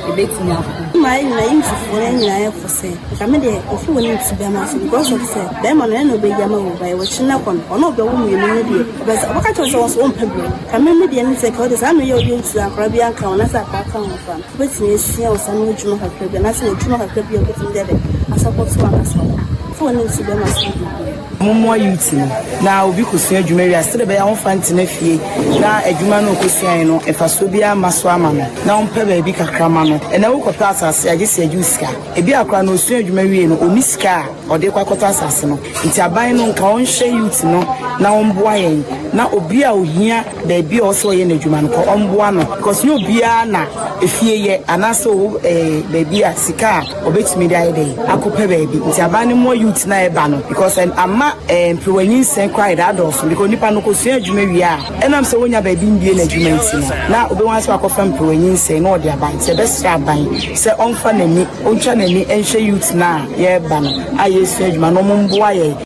yɛbɛtumi akɔ. Mmaa yɛ nyinaa youthfoɔ yɛ nyinaa yɛ fo sɛ nka me deɛ ofi wɔ ne nti bɛma so because of sɛ bɛrima no ɛna ɔbɛyi ama wo ba yɛ wɔkyi na kɔ no ɔno ɔbɛwo mmienu no deɛ ɔbɛsɛ ɔbɛka kyerɛ sɛ wɔn so wɔmpɛ brɛ ka me me deɛ ne sɛ ka ɔde saa meyɛ ɔde nti akora bi anka wɔn na sɛ akora ka ho fa no Wobɛtumi asua wo nsa ano adwuma kakra bi anaasɛ w'adwuma kakra bi a wobɛtumi de adɛn asɔpɔto w'ankasa wo ho. Fa w'ani nto bɛrima so bebree. Mommoa youth no na obi kɔsua adwuma wie a sɛdeɛ ɛbɛyɛ a ɔmfa ntena fie na adwuma no a ɔkɔsuaeɛ no mfasoɔ biara mma so ama no na ɔmpɛ baabi kakra ma no. Ɛnnɛ wokɔtɔ asase a gye sɛ yɛgye wo sika. Ebi a koraa no ɔsua adwuma wie no ɔnni sika a ɔde rekɔ akɔtɔ asase no. Nti aban no nka ɔnhwɛ youth no na ɔmboa yɛn na obi a ohia baabi a ɔwɔ sɛ ɔyɛ n'adwuma no kɔ ɔmboa no because nyɛ obiara na efie yɛ anaasɛ ɔwɔ ɛɛ baabi a sika a ɔbɛtumi de ayɛ dɛn akɔpɛ baabi. Nti aban no mmoa youth no a ɛba no because ama ɛɛ mperewa nyinsɛn koraa yɛ dɛ adɔɔso because nipa no kɔsua adwuma wie a ɛnam sɛ ɔnya baabi mbie n'adwuma nti no na obehu ara sɛ wakɔfa mperewa nyinsɛn na ɔde aba. Nti yɛbɛsrɛ aban sɛ ɔmfa n'ani ɔntwa n'ani nhwɛ youth no a yɛreba no a yɛresua adwuma no ɔmo mboa yɛn.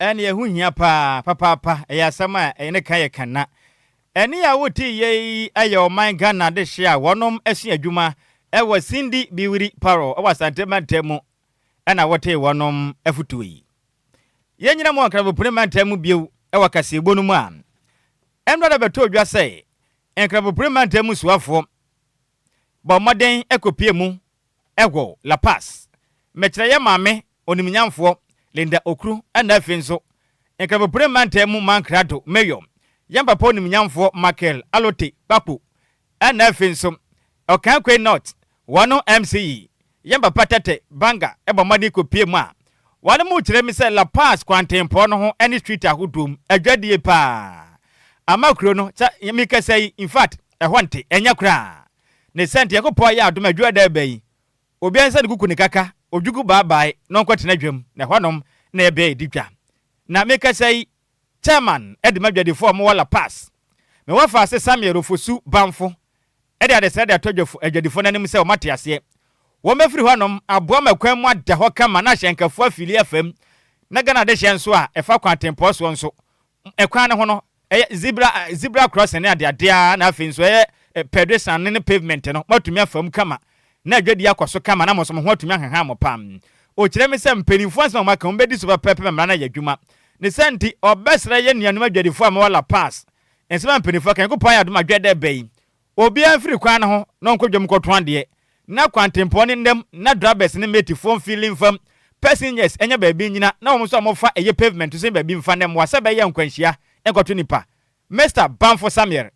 Ɛne ɛho hia paa papaapa, ɛyɛ asɛm a ɛyɛ ne ka yɛ ka na. Ɛnne a wotee yei yɛ ɔman Ghana adehye a wɔnom sua adwuma wɔ Sindi Biwiri Parɔ wɔ Asante mantam mu na wotee wɔnom afutuo yi. Yɛnnyina mu wɔ Nkrabopune mantam mu bio wɔ kaseɛbɔ no mu a, ɛnnora da bɛtɔɔ dwa sɛ Nkrabopune mantam mu soafoɔ bɔ mmɔden kɔpie mu wɔ La Paz. Mekyerɛ yɛn maame onimnyamfoɔ Linda Okru ɛna afei nso Nkrabopune mantam mu Mankrado Mayor, yɛn papa onimnyamfoɔ Michael Alote Kpakpo ɛna afei nso Okankwe North wɔn MCE, yɛn papa Tete Banga bɔ mmɔden kɔpie mu a wɔn mu kyerɛ mi sɛ La Paz kwantempɔn no ho ne street ahodoɔ mu adwadie paa ama kuro no kyɛ mekasa yi infact ɛhɔ nte ɛnyɛ koraa ne sɛ nti Nyankopɔn ayɛ adom adwuada ɛba yi Obiara nsa ne kuku ne kaka, odwugu baabae na ɔnkɔtena dwam, na ɛhɔnom na ɛyɛ bea a yedi dwa. Na mekasa yi, chairman de ma dwadifo a wɔwɔ La Paz. Me wɔfaase Samuel Ofosu Bamfo de adesrɛ de ato adwadifo no anim sɛ wɔate aseɛ. Wɔbɛfiri hɔnom aboa ma kwan mu ada hɔ kama na ahyɛnkafo afili afa mu, na Ghana adehyeɛ nso a ɛfa kwantempɔn soɔ nso, Ɛkwan no ho no, ɛyɛ zebra zebra crossing ne adeade ara na afei nso ɛyɛ pedestrian ne pavement no, moatumi afa mu kama na adwadie akɔ so kama na mo nso mo ho atumi aheha mo paa. Ɔkyerɛ me sɛ mpanimfoɔ nsɛm a wɔaka wɔbɛdi so pɛpɛɛpɛ ma mmara no ayɛ adwuma. Ne saa nti, ɔbɛsrɛ yɛn nuanom adwadifoɔ a mowɔ La Paz, nsɛm a mpanimfoɔ aka, Nyankopɔn ayɛ adom a dwa da ɛba yi, Obiara mfiri kwan no ho na ɔnkɔ dwam nkɔtɔn adeɛ, na kwantempɔn no nnam na drabɛs ne matefoɔ mfili mfam, passengers nya baabi nnyina na wɔn nso a wɔfa ɛyɛ pavement so nya baabi mfa na mmoa sɛ ɛbɛyɛ a nkwanhyia nkɔto nnipa. Mister Bamfo Samuel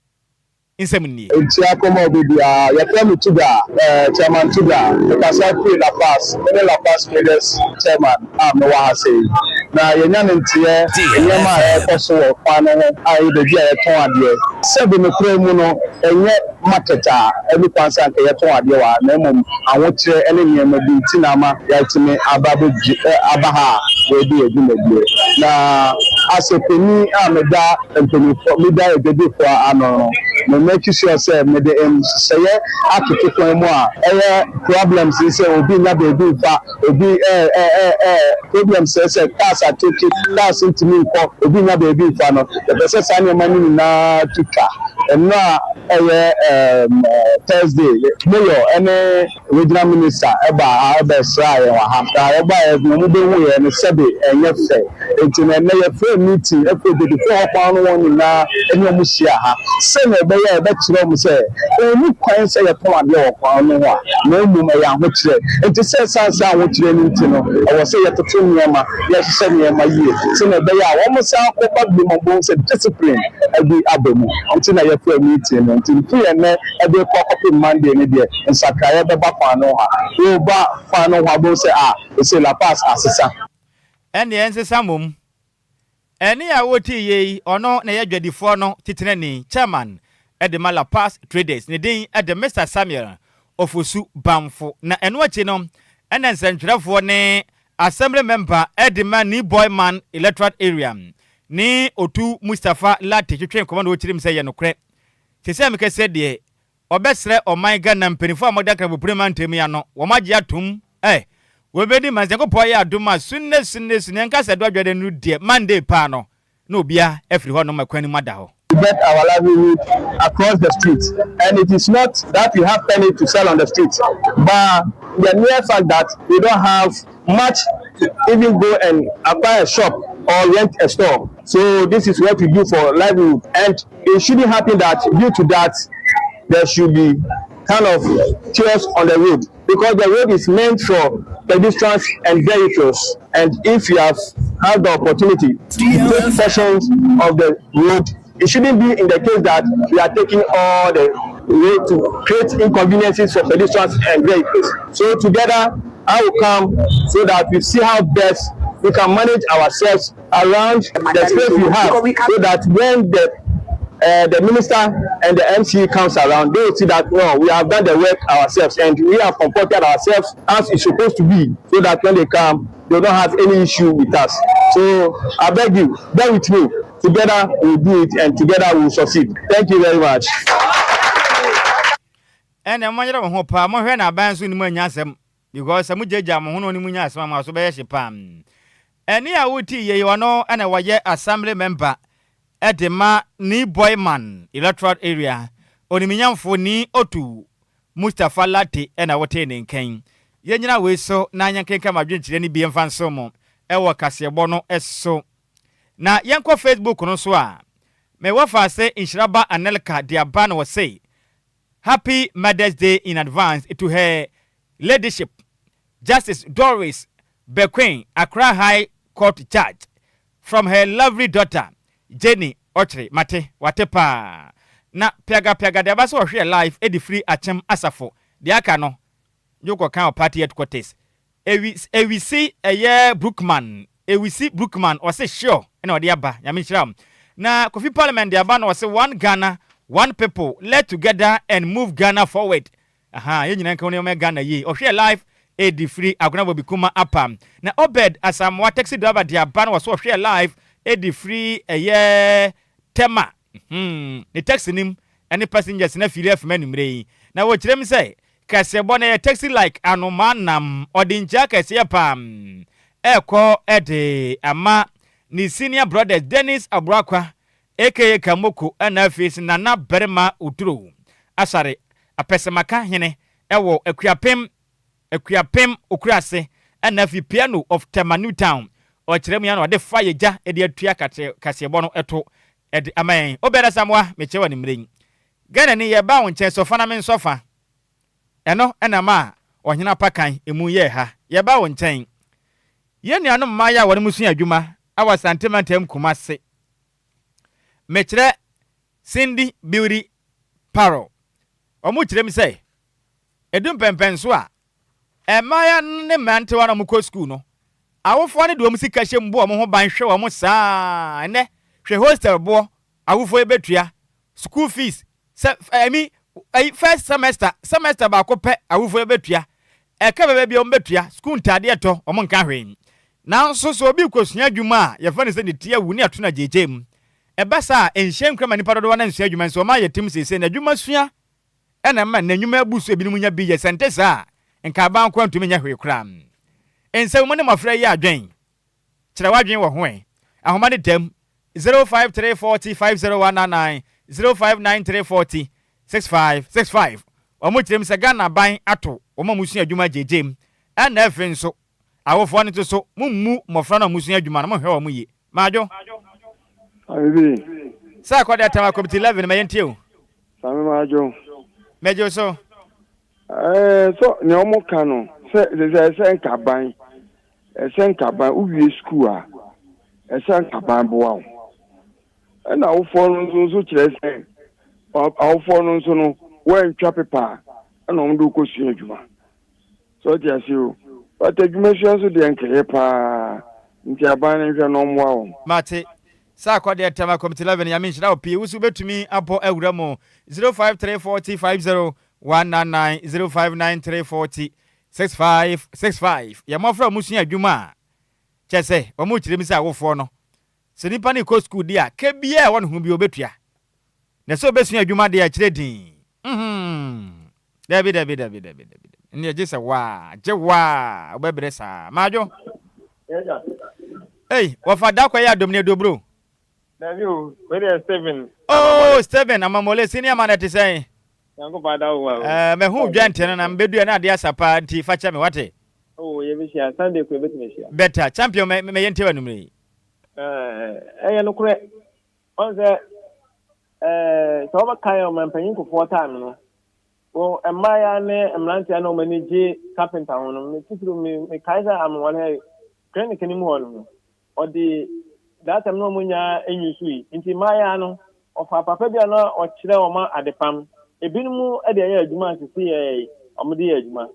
nsɛm nie. Nkyia kɔma obi biara. Yɛfrɛ me Tuga, eh, Chairman Tuga. Mekasa firi La Paz. Me ne La Paz Traders Chairman a mewɔ ha sei. Na yɛnya ne nteɛ nneɛma a ɛrekɔ so wɔ kwan no ho a ɛyɛ baabi a yɛtɔn adeɛ. Sɛbe nokorɛ mu no, ɛnyɛ market a ɛne kwan sɛ anka yɛtɔn adeɛ wɔ ha, na mmom ahokyerɛ ne nneɛma bi nti na ama yɛatumi aba abɛdwi aba ha a yɛredi yɛn dwumadie. Na as a panin a meda mpaninfoɔ, meda adwadifoɔ ano no, me make sure sɛ mede nhyehyɛeɛ atoto kwan mu a ɛyɛ problems ne sɛ obi nnya baabi mfa Obi ɛ ɛ ɛ ɛ problem sɛ sɛ cars atete, cars ntumi nkɔ, obi nnya baabi mfa no. Yɛpɛ sɛ saa nneɛma no nyinaa to twa. Nnora a ɛyɛ ɛɛm Thursday, Mayor ne Regional Minister baa ha bɛsraa yɛn wɔ ha. Na wɔbaeɛ no, wɔbɛhuu yɛn no, sɛbe ɛnyɛ fɛ. Enti no ɛnnɛ yɛfrɛɛ meeting frɛɛ Dwadifoɔ hɔ kwan no wɔn nyinaa ne wɔn hyiaa ha sɛnea ɛbɛyɛ a yɛbɛkyerɛ wɔn sɛ ɛnni kwan sɛ yɛtɔn adeɛ wɔ kwan no ho a na mmom ɛyɛ ahokyerɛ. Enti sɛ ɛsiane sɛ ahokyerɛ no nti no ɛwɔ sɛ yɛtoto nneɛma, yɛhyehyɛ nneɛma yie sɛnea ɛbɛyɛ a wɔsan kɔba bio ma wɔbɛhu sɛ discipline bi aba mu nti na yɛfrɛɛ meeting no. Nti firi ɛnnɛ de rekɔ akɔpem Monday no deɛ nsakraeɛ bɛba kwan no ho ha. Woreba kwan no ho a wobɛhu sɛ ah seesei La Paz asesa. Ɛnneɛ nsesa mmom. Ɛnne a wotee yei, ɔno na ɛyɛ dwadifoɔ no titenani, chairman, de ma La Paz Traders. Ne din de Mister Samuel Ofosu Bamfo. Na ɛno akyi no, ɛna nsɛntwerɛfoɔ ne Assembly member de ma Nii Boy Man Electoral Area ne Otu Mustapha Lartey twetwee nkɔmmɔ na ɔkyerɛɛ mu sɛ ɛyɛ nokorɛ. Seesei a mekasa yi deɛ, Ɔbɛsrɛ ɔman Ghana mpaninfoɔ a wɔda Nkramopono mantam yi ano, wɔn agye atom ɛ, wɔbɛdi ma Nyankopɔn ayɛ adom a sunne sunne sunne ɛnka sɛ ɛdo adwada nnuru deɛ Monday paa no na obia afiri hɔ nom ɛkwan no mu ada hɔ. To get our livelihood across the street and it is not that we have penny to sell on the street but the mere fact that we don't have much to even go and acquire a shop or rent a store so this is what we do for livelihood and it shouldn't happen that due to that there should be kind of chaos on the road because the road is meant for pedestrians and vehicles and if you have had the opportunity to take portions of the road it shouldn't be in the case that we are taking all the road to create inconveniences for pedestrians and vehicles. So together, I will come so that we see how best we can manage ourselves around the space we have so that when the uh, the minister and the MC comes around, they will see that no, we have done the work ourselves and we have comported ourselves as it's supposed to be, so that when they come, they don't have any issue with us. So I beg you, bear with me. Together we'll do it and together we'll succeed. Thank you very much. Ɛnna monyere mo ho paa, monhwɛ na aban nso ne mo annya asɛm, because sɛ mogyagya mo ho na ɔne mo nya asɛm a, mo aso bɛyɛ hye paa. Ɛnne a wotii yei, ɔno na wɔyɛ Assembly Member. de ma Nii Boyman Electoral Area, Onimnyamfo Nii Otu Mustapha Lartey na wotee ne nka yi. Yɛnnyina wei so na yɛnkenkan mo adwenkyerɛ no bi mfa nso mo wɔ kaseɛbɔ no so. Na yɛnkɔ Facebook no so a, me wɔfaase Nhyiraba Anelka de aba na ɔse, Happy Mother's Day in advance to her ladyship Justice Doris Bequin, Accra High Court Judge, from her lovely daughter Jenny Ɔkyere, mate, wate paa. Na Piaga Piaga de aba sɛ ɔhwɛɛ live de firi Akyem Asafo, deɛ aka no nye wokɔka wɔ party headquarters. Ewi Ewisi ɛyɛ Brookman, Ewisi Brookman ɔse sure ɛna ɔde aba, Nyame nhyira wo. Na Kofi Parliament de aba na ɔse one Ghana, one people, let together and move Ghana forward. Ahaa yɛn nyinaa nka wo nneɛma Ghana yie. Ɔhwɛɛ live aid firi Agona Bobi Kuma apa. Na Obed Asamoah taxi driver de aba na ɔso ɔhwɛɛ live aid firi ɛyɛ Tema hmm ne taxi no mu ɛne passengers no afiri afim anwummerɛ yi. Na wɔkyerɛ mu sɛ kɛseɛbɔ no ɛyɛ taxi like anomaa nam ɔde nkyia kɛseɛ paa ɛrekɔ de ama ne senior brothers Dennis Abuakwa aka Kamoko ɛna afei nso Nana Barima Oduro Asare Apɛsɛmaka hene wɔ Akuapem Akuapem Okurase ɛna afei Piano of Tema New Town ɔkyerɛ mu yɛn na ɔde fa yɛ gya de atua kaseɛbɔ no to de ama yɛn. Obed Asamoah mekyerɛ wo anwummerɛ yi. Ghana ni yɛba wo nkyɛn sɔfa na me nsɔfa ɛno na ɛmaa Ɔhene Apakan emu yɛɛ ha. Yɛba wo nkyɛn. Yɛn nuanom mmayewa a wɔnom sua adwuma wɔ Asante Mantam Kumase Mekyerɛ Cindy Beauty Parlour. Wɔkyerɛ mu sɛ, ɛdu mpɛnpɛnso a, mmaayewa no ne mmerantewa no a wɔkɔ sukuu no, awofoɔ no de wɔn sika hyɛ mu bɔ wɔn ho ban hwɛ wɔn saa. Ɛnnɛ, hwɛ hostel boɔ awofoɔ yi bɛtua, school fees, Sɛ ɛmi ɛyi first semester semester baako pɛ awofoɔ yi bɛtua ɛka bɛbɛ bi a wɔn bɛtua sukuu ntaadeɛ tɔ wɔn nka hwee nanso sɛ obi kɔsua adwuma a yɛfrɛ no sɛ ne ti awu ne ato no agyeegyee mu ɛba saa a ɛnhyɛ nkura ma nipa dodoɔ no nsua adwuma nso wɔn ayɛ tim seesei na adwuma sua ɛna ɛma na nnwuma abu so ebinom nya bi yɛ sɛ nte saa a nka aban nkoa ntumi nyɛ hwee koraa nsɛm mu ne mmɔfra yi adwen Kyerɛ w'adwene wɔ ho ɛ. Ahoma no dam, 05 340 50199, 05 93 40 65 65. Wɔn kyerɛ mu sɛ Ghana aban ato wɔn a wɔsua adwuma gyegye mu. Ɛna afei nso, awofoɔ no nso so, mommu mmɔfra no a wɔsua adwuma no, monhwɛ wɔn yie. Madwo. Same bi. Sɛ akɔde atam akɔmti 11 ma yɛntie o. Same madwo. Mɛgye wo so. Ɛɛ sɛ nea wɔn ka no sɛ sɛ sɛ nkaban Ɛsɛ nkaban, wowie sukuu a, ɛsɛ nkaban boa wo. Ɛna awofoɔ no nso nso kyerɛ sɛ awofoɔ no nso no woantwa pepa a ɛna wɔn de wokɔ sua adwuma. Sɛ ɔte ase o. But adwuma sua nso deɛ nkɛyɛ paa. Nti aban no nhwɛ na ɔmmoa wɔn. Mate. Saa kɔ deɛ Tema Committee 11 Nyame nhyira wo pii. Wo nso wobɛtumi abɔ awura mu 053 40 50199 0593 40 65 65 Yɛ mmɔfra a wɔsua adwuma a, kyerɛ sɛ, wɔkyerɛ mu sɛ awofoɔ no, sɛ nipa no rekɔ sukuu deɛ a, ka biara a ɛwɔ ne ho biara ɔbɛtua. Na sɛ ɔbɛsua adwuma deɛ a, ɛkyerɛ dinn. Mm-hmm. Dabi, dabi, dabi, dabi, dabi. Nneɛ gye sɛ waa, gye waa, wobɛbrɛ saa. Maadwo. Ei, wɔfa da kɔ yɛ adom ne adobro. Dabi o, wei deɛ Stephen. Oh, Stephen Amamole, senior man ɛte sɛn? Nyankopɔn ada wo ma o. Eh, mahu dwa nti no na mebɛdua na adeɛ asa paa nti fa kyɛ me wate. Oh, yɛbɛhyia Sunday kɔ yɛbɛtumi ahyia. Better, champion mɛ mɛyɛ ntew anumere yi. Eh, ɛyɛ nokorɛ. Ɔn sɛ, eh, sɛ wɔbɛkan ɔmanpanyin Kufuor time no, wɔ mmaayewa ne mmeranteɛ na wɔn ani gye carpenter ho no, me titiriw me mekae sɛ Amewale clinic no mu hɔ no, ɔde that time na wɔn nyinaa nyi nti mmaayewa no ɔfaa papa bi a na ɔkyerɛ wɔn adepam. Ebinom de ɛyɛ adwuma sisi yɛ wɔn de yɛ adwuma.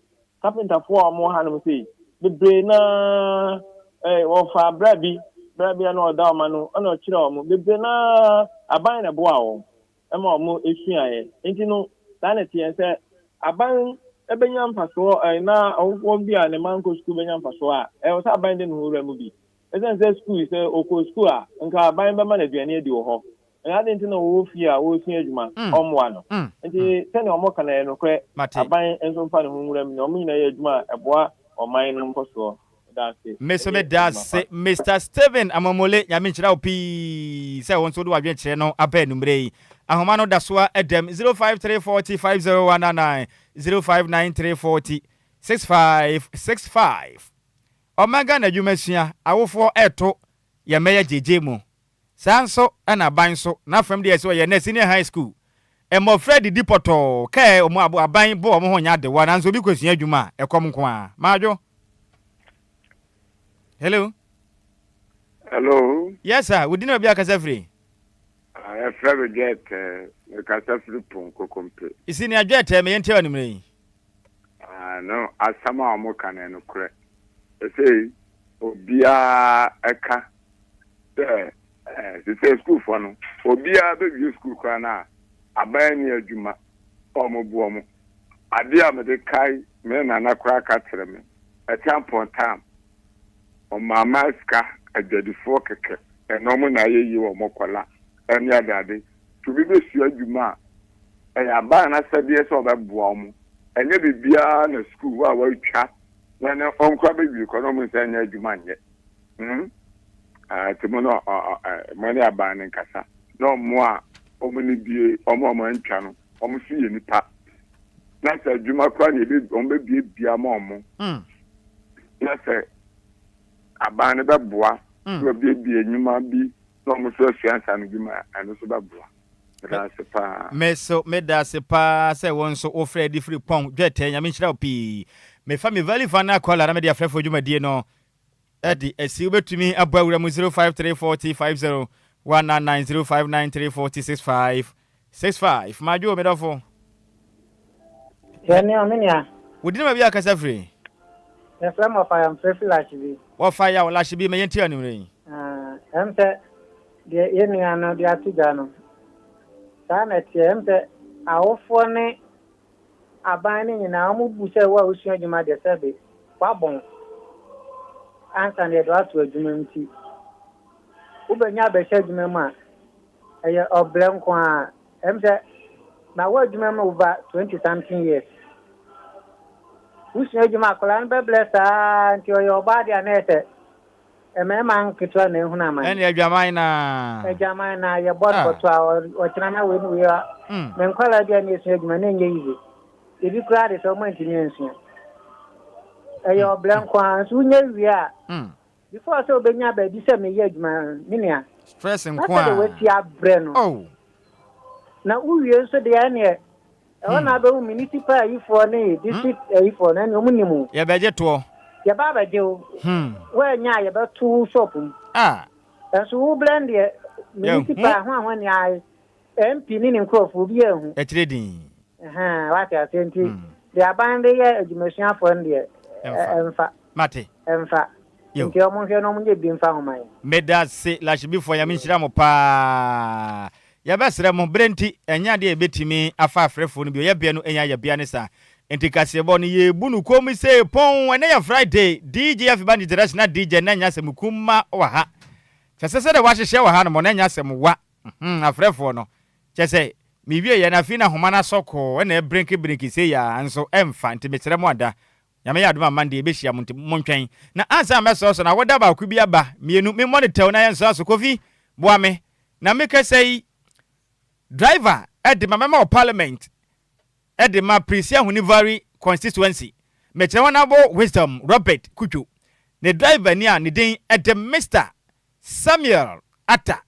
Kapentafoɔ a wɔwɔ hanom sei bebree naa ɛɛ wɔfaa bra bi bra bi a na ɔda wɔn ano ɛna ɔkyerɛ wɔn bebree naa aban na ɛboa wɔn ɛma wɔn esuaeɛ. Nti no saa na ɛteɛ sɛ aban ɛbɛnya mfasoɔ ɛɛ na awofoɔ bi a ne mma nkɔ sukuu bɛnya mfasoɔ a ɛwɔ sɛ aban de ne ho wura mu bi. Esiane sɛ sukuu yi, sɛ ɔkɔ sukuu a, nka aban bɛma no aduane adi wɔ hɔ. Na adɛn nti na ɔwɔ fie a ɔresua adwuma, ɔmmoa no? Nti sɛnea wɔka no, ɛyɛ nokorɛ. Aban nso mfa ne ho nwura mu, na wɔn nyinaa yɛ adwuma a ɛboa ɔman no nkɔsoɔ. Me nso meda ase Mister Stephen Amomole, Nyame nhyira wo pii sɛ wo nso wode w'adwenkyerɛ no aba anummerɛ yi. Ahoma no da so ara dam, 05340 50199, 0593 40 6565. Ɔman Ghana adwuma sua, awofoɔ ɛreto yɛn mmɛyɛ gyegye mu. Saa nso na aban nso n'afam deɛ sɛ ɔyɛ nɛ senior high school mmɔfra didi pɔtɔɔ kɛɛ wɔn abo aban bɔ wɔn ho nyɛ adewa nanso obi kɔsua adwuma a ɛkɔm nko ara. Madwo. Hello. Hello. Yes sir, wo din ne baabi a kasa firi? Ah, yɛfrɛ me Dwɛtɛ, mekasa firi Ponko Kompe. Senior Dwɛtɛ, me yɛntie anummerɛ yi. Ah, no, asɛm a wɔka no ɛnokorɛ. Ɛsei, obiara ɛka sɛ eh, sesei sukuufoɔ no, obiara bɛwie sukuu koraa no a, aban nni adwuma a wɔbu wɔn. Adeɛ a mede kae me nana koraa ka kyerɛ me, Acheampong time, wɔmama sika adwadifoɔ kɛkɛ, ɛna wɔn na ayɛ yie wɔ wɔn kɔla ne adeade. Nti obi bɛsua adwuma a, ɛyɛ aban no asɛdeɛ sɛ ɔbɛboa wɔn. Ɛnyɛ biribiara na sukuu hɔ a wɔatwa na ne wɔn koraa bɛwie koraa na wɔn nsa nyɛ adwuma nyɛ. Hmm? Ah, nti mo no, mo ne aban no nkasa. Na ɔmo a ɔmo ne bie, ɔmo a ɔmo antwa no, ɔmo so yɛ nipa. Na sɛ adwuma koraa na ebe, ɔmo bɛbiebie ama ɔmo. Na sɛ aban no bɛboa, na wabiebie nnwuma bi, na ɔmo so asua nsa no dwuma a, ɛno so bɛboa. Meda ase paa. Me so meda ase paa sɛ wo nso wo frɛ de firi pɔn dwɛtɛ Nyame nhyira wo pii. Mefa me value final caller na mede afrɛfoɔ dwumadie no de asi. Wobɛtumi abɔ awura mu 0534 50 199 0593 40 65 65. Madwo me dɔfo. Yɛ nea me nua. Wo din baabi a kasa firi? Yɛfrɛ me Ɔfayaw mfrɛ fi Lashibi. Ɔfayaw Lashibi ma yɛntie anwummerɛ yi. Ah, ɛm sɛ deɛ yɛn nua no de ato dwa no, saa na ɛteɛ. Ɛm sɛ awofoɔ ne Aban no nyinaa wɔn bu sɛ wo a wosua adwuma deɛ sɛbe wabɔn ansa na yɛde wo ato adwuma mu nti wobɛnya abɛhyɛ adwuma mu a ɛyɛ ɔbrɛ nko ara. Ɛm sɛ mawɔ adwuma mu over 20 something years. Wosua adwuma akwadaa no bɛbrɛ saa nti ɔyɛ ɔbaa deɛ a na ɛyɛ sɛ Mmarima nketewa na ehunu amane. Ɛne adwaman na. Adwaman na yɛbɔ no bɔtɔ a ɔkyena na wei ne wei a. Me nkwadaa bi a na esua adwuma na ɛnyɛ yiye. Ebi koraa de sɛ wɔn antumi ansua. Ɛyɛ ɔbrɛ nko ara nso wonya wie a. Before sɛ wobɛnya baabi sɛ meyɛ adwuma me nua. Stress nko ara. Na sɛ de wasi abrɛ no. Oh. Na wowie nso deɛ ɛneɛ Ɛhɔ na abɛhu municipal ayifoɔ ne district ayifoɔ no, ɛne wɔn nim wo. Yɛbɛgye toɔ. Yɛba abɛgye wo. Woannya a yɛbɛto wo shop mu. Ah. Ɛnso wo blend deɛ municipal ho ahoa ni ae, MP ne ne nkurɔfoɔ obiara nhu. Akyire din. Ɛhɛn, wate aseɛ nti deɛ aban de yɛ adwumasuafoɔ no deɛ ɛmfa. Mate. Ɛmfa. Nti wɔn nhwɛ na wɔn nyɛ bi mfa ho ma yɛn. Medase Lashibifoɔ Nyame nhyira mo paa. Yɛbɛsrɛ mo, berɛ nti, ɛnyɛ adeɛ a yɛbɛtumi afa afrɛfoɔ no bio, yɛbea no nya yɛbea ne saa. Nti kaseɛbɔ no yɛbu no komm sei pɔnn, ɛnnɛ yɛ Friday, DJ Afiba International DJ na ɛnyɛ asɛm kumma wɔ ha. Kyɛ sɛ sɛdeɛ wɔahyehyɛ wɔ ha nom no ɛnyɛ asɛm wa, hmm, afrɛfoɔ no, kyɛ sɛ mewieɛ no afei na ahoma no asɔ kɔɔ ɛna ɛbrenke brenke sei a nso ɛmfa, nti mesrɛ mo ada, Nyame yɛ adom a Monday yɛbɛhyia mo nti montwɛn. Na ansa na mɛsɔre so no awoda baako bi aba, mienu, memmɔ no tɛw na yɛnsɔre so, Kofi boa me na mekasa yi, driver de ma mɛma wɔ parliament de ma Prisia Hunivari constituency, mekyerɛ Honourable Wisdom Robert Kudjo, ne driver ni a ne din de Mister Samuel Atta,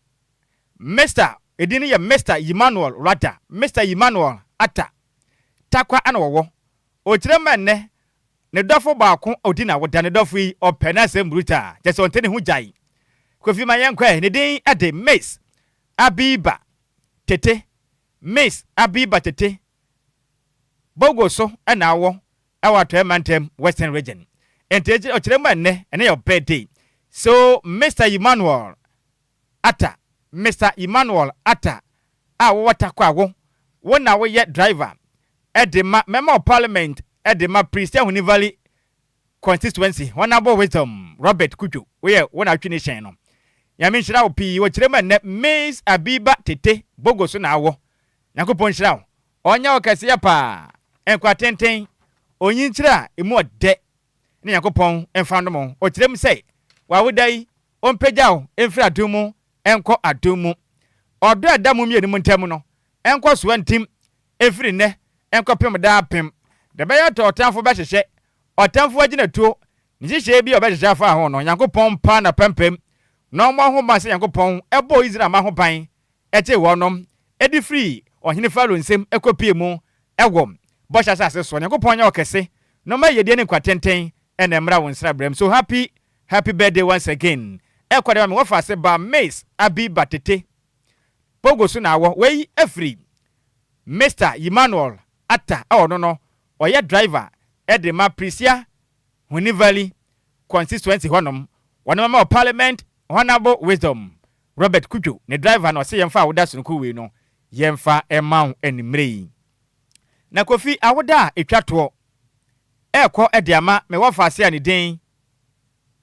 Mister, edin no yɛ Mister Emmanuel rather, Mister Emmanuel Atta, Tarkwa na wɔwɔ, Ɔkyerɛ ma nnɛ, ne dɔfo baako a ɔdi n'awoda, ne dɔfo yi, ɔpɛ n'asɛm brutal, kyerɛ sɛ ɔnte ne ho gyae. Kofi ma yɛnkɔ ɛ, ne din de Miss Abiba Tete, Miss Abiba Tete, Bogo so na awɔ wɔ Atɔeɛ Mantam, Western Region. Enti ɔkyerɛ ma nnɛ, ɛnnɛ yɛ birthday. So Mister Emmanuel Atta, Mister Emmanuel Atta a wowɔ Tarkwa wo, wo na woyɛ driver de ma Member of Parliament de ma Prestea Huni Valley Constituency, Honourable Wisdom Robert Kudjo, woyɛ wo na wotwi ne hyɛn no. Nyame nhyira wo pii, wɔkyerɛ mu ɛnnɛ Miss Abiba Tete Bogo so na awɔ. Nyankopɔn nhyira wo, ɔnyɛ wo kɛseɛ paa, nkwa tenten, onyinkyerɛ a emu ɔdɛ. ne Nyankopɔn mfa nnom wo. Ɔkyerɛ mu sɛ, w'awoda yi, ɔmpagya wo mfiri adom mu nkɔ adom mu. Ɔdɔ a ɛda mo mmienu mo ntam no nkɔ soa ntim mfiri nnɛ nkɔpem daapem. Deɛ ɛbɛyɛ atɔ ɔtamfo bɛhyehyɛ ɔtamfo agyinatuo, ne nhyehyɛeɛ bi a ɔbɛhyehyɛ afa ho no, Nyankopɔn mpa n'apampam na ɔmmɔ ho ban sɛ Nyankopɔn bɔɔ Israel mma ho ban gyee wɔnom de firii ɔhene Farao nsam kɔpuee mu wɔ bɔhyɛ asase soɔ. Nyankopɔn nyɛ wo kɛse na ɔmma yiedie ne nkwa tenten na ɛmmra wo nsraberɛ mu. So happy happy birthday once again ɛkɔ de ma me wɔfaase ba Miss Abi Batete Pogo so na awɔ wei afiri Mister Emmanuel Atta a ɔno no ɔyɛ driver de ma Prisia Huni Valley constituency hɔnom wɔne mama wɔ Parliament Honourable Wisdom Robert Kudjo ne driver na ɔse yɛmfa awoda sononko wei no yɛmfa mma wo anwummerɛ yi. Na Kofi awoda a ɛtwa toɔ ɛrekɔ de ama me wɔfaase a ne din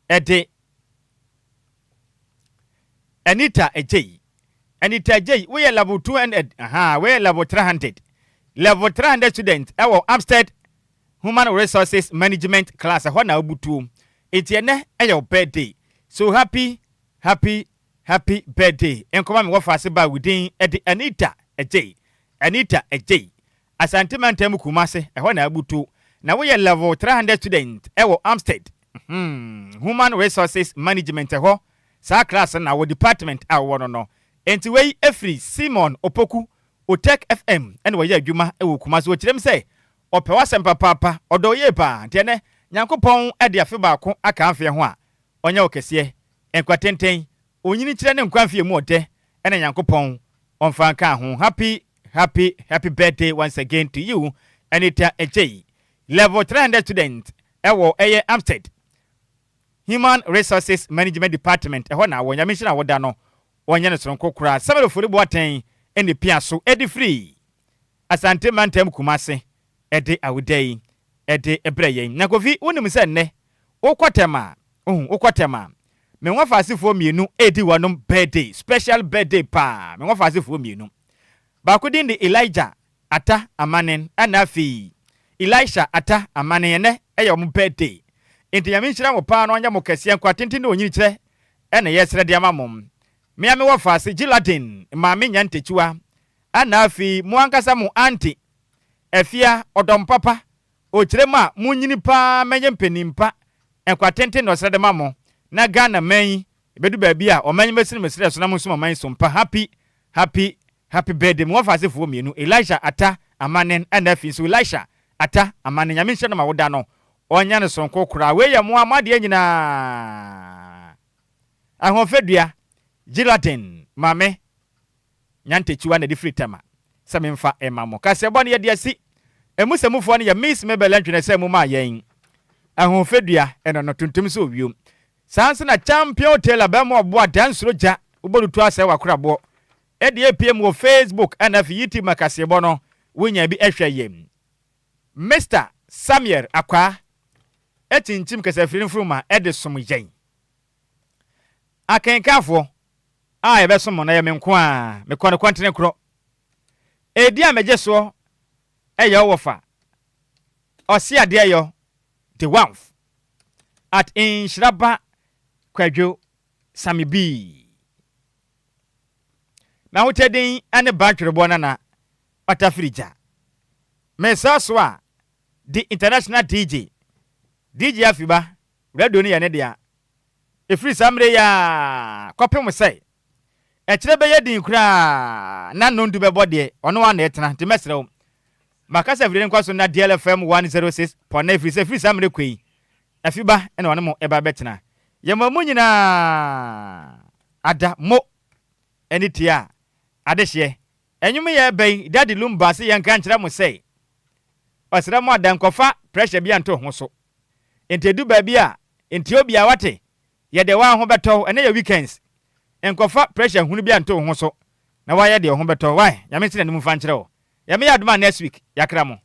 de Anita Agyei. Anita Agyei woyɛ level 200 ahaa woyɛ level 300 level 300 student ɛwɔ Amstead Human Resources Management class ɛhɔ na wobutuo nti ɛnɛ ɛyɛ wo birthday so happy Happy happy birthday nkɔma me wɔfaase ba wo din de Anita Agyei Anita Agyei Asante mantam mu Kumase ɛhɔ na abutu na woyɛ level 300 student ɛwɔ Amstead hmm Human Resources Management ɛhɔ saa class no na wɔ department a wowɔ no no enti wei ɛfiri Simon Opoku Otech FM ɛna wɔyɛ adwuma ɛwɔ Kumase wɔkyerɛm sɛ ɔpɛ w'asɛm papaapa ɔdɔ wo yie paa nti ɛnɛ Nyankopɔn de afe baako aka afeɛ ho a ɔnyɛ wo kɛseɛ, nkwa tenten, onyini kyerɛ ne nkwa mfeɛ mu ɔdɛ ɛna Nyankopɔn ɔmfa nka ho happy happy happy birthday once again to you Anita Adjei level 300 student ɛwɔ ɛyɛ AMSTED Human Resources Management Department ɛhɔ na wɔ Nyame nhyira wo da no ɔnyɛ no soronko koraa Samuel Ofori Boateng ɛna epia so ɛde firi Asante Mantam Kumase ɛde awoda yi ɛde brɛ yɛn. Na Kofi, wonim sɛ nnɛ wokɔ tɛm a, wohu, wokɔ tɛm a, me nwɔfaasefoɔ mmienu redi wɔnom birthday, special birthday paa, me nwɔfaasefoɔ mmienu. Baako din de Elijah Atta Amanen, ɛna afei Elisha Atta Amanen, ɛnnɛ ɛyɛ wɔn birthday. Nti Nyame nhyira mo paa na ɔnyɛ mo kɛseɛ, nkwa tenten ne onyinikyerɛ ɛna yɛsrɛ de ama mo. Me a me wɔfaase Giladin Maame Nyantakyiwa, ɛna afei mo ankasa mo aunty Afia, ɔdɔm papa, okyerɛ mu a mo nyini paa mɛnyɛ mpanin pa, nkwa tenten na ɔsrɛ de ma mo, na Ghana man yi ɛbɛdu baabi a ɔman yi mɛsini me serɛ so na mo nso mo man so mpa happy happy happy birthday me wɔfa asefoɔ mmienu Elisha Atta Amanen ɛna afei nso Elisha Atta Amanen Nyame nhyira no ma woda no ɔnyɛ no soronko koraa wei yɛ moa mo adeɛ nyinaa ahoɔfɛ dua Giraden maame Nyantakyiwa na ɛde firi Tema sɛ memfa mma mo. Kaseɛbɔ no yɛde asi. Emu sɛmufoɔ no yɛ Miss Mabel Antwi sɛ mu maa yɛn. Ahoɔfɛdua ɛno no tuntum sɛ owio. Saa nso na Champion Taylor bɛma ɔboa dan suro gya wobɔ tutu asɛe w'akoraboɔ. Ɛde apue mu wɔ Facebook ɛna afei YouTube ma kaseɛbɔ no wonya bi hwɛ yɛ. Mister Samuel Akwaa akyinkyim kasafiri no mfuruma de som yɛn. Akenkanfoɔ a yɛbɛsom mo no ɛyɛ me nko ara, mekɔ no kɔntene korɔ. Edin a megye soɔ yɛ wo wɔfa, Ɔseadeɛyɔ De Wanf, at Nhyiraba Kwadwo Sami Bii. M'ahotɛ din ne Bantwereboɔ Nana Ɔtafiri Gya. Mesaa so a, The International DJ, DJ Afiba, radio no yɛ ne dea. Ɛfiri saa mmerɛ yi ara kɔpem sɛ ɛkyerɛ bɛyɛ din koraa na nnɔndu bɛbɔ deɛ, ɔno ara na ɛtena. Nti mɛsrɛ wo, ma kasafidie no nkɔ so nna DLFM 106.9 ɛfiri sɛ ɛfiri saa mmerɛ kɔ yi, Afiba na ɔne mo ɛba bɛtena. Yɛma mo nyinaa ada mo ani tia adehyeɛ. Ɛnwom yi a ɛba yi, Daddy Lumba se yɛnka nkyerɛ mo sɛ, ɔsrɛ mo ada nkɔfa pressure bi anto ho so. Nti edu baabi a, ntie obiara wate? Yɛ deɛ woa ho bɛtɔ wo, ɛnɛ yɛ weekends. Nkɔfa pressure hunu bi anto wo ho so na woayɛ deɛ wo ho bɛtɔ wo, wai? Nyame nsi n'anim mfa nkyerɛ wo. Nyame yɛ adom a next week, yɛakra mo.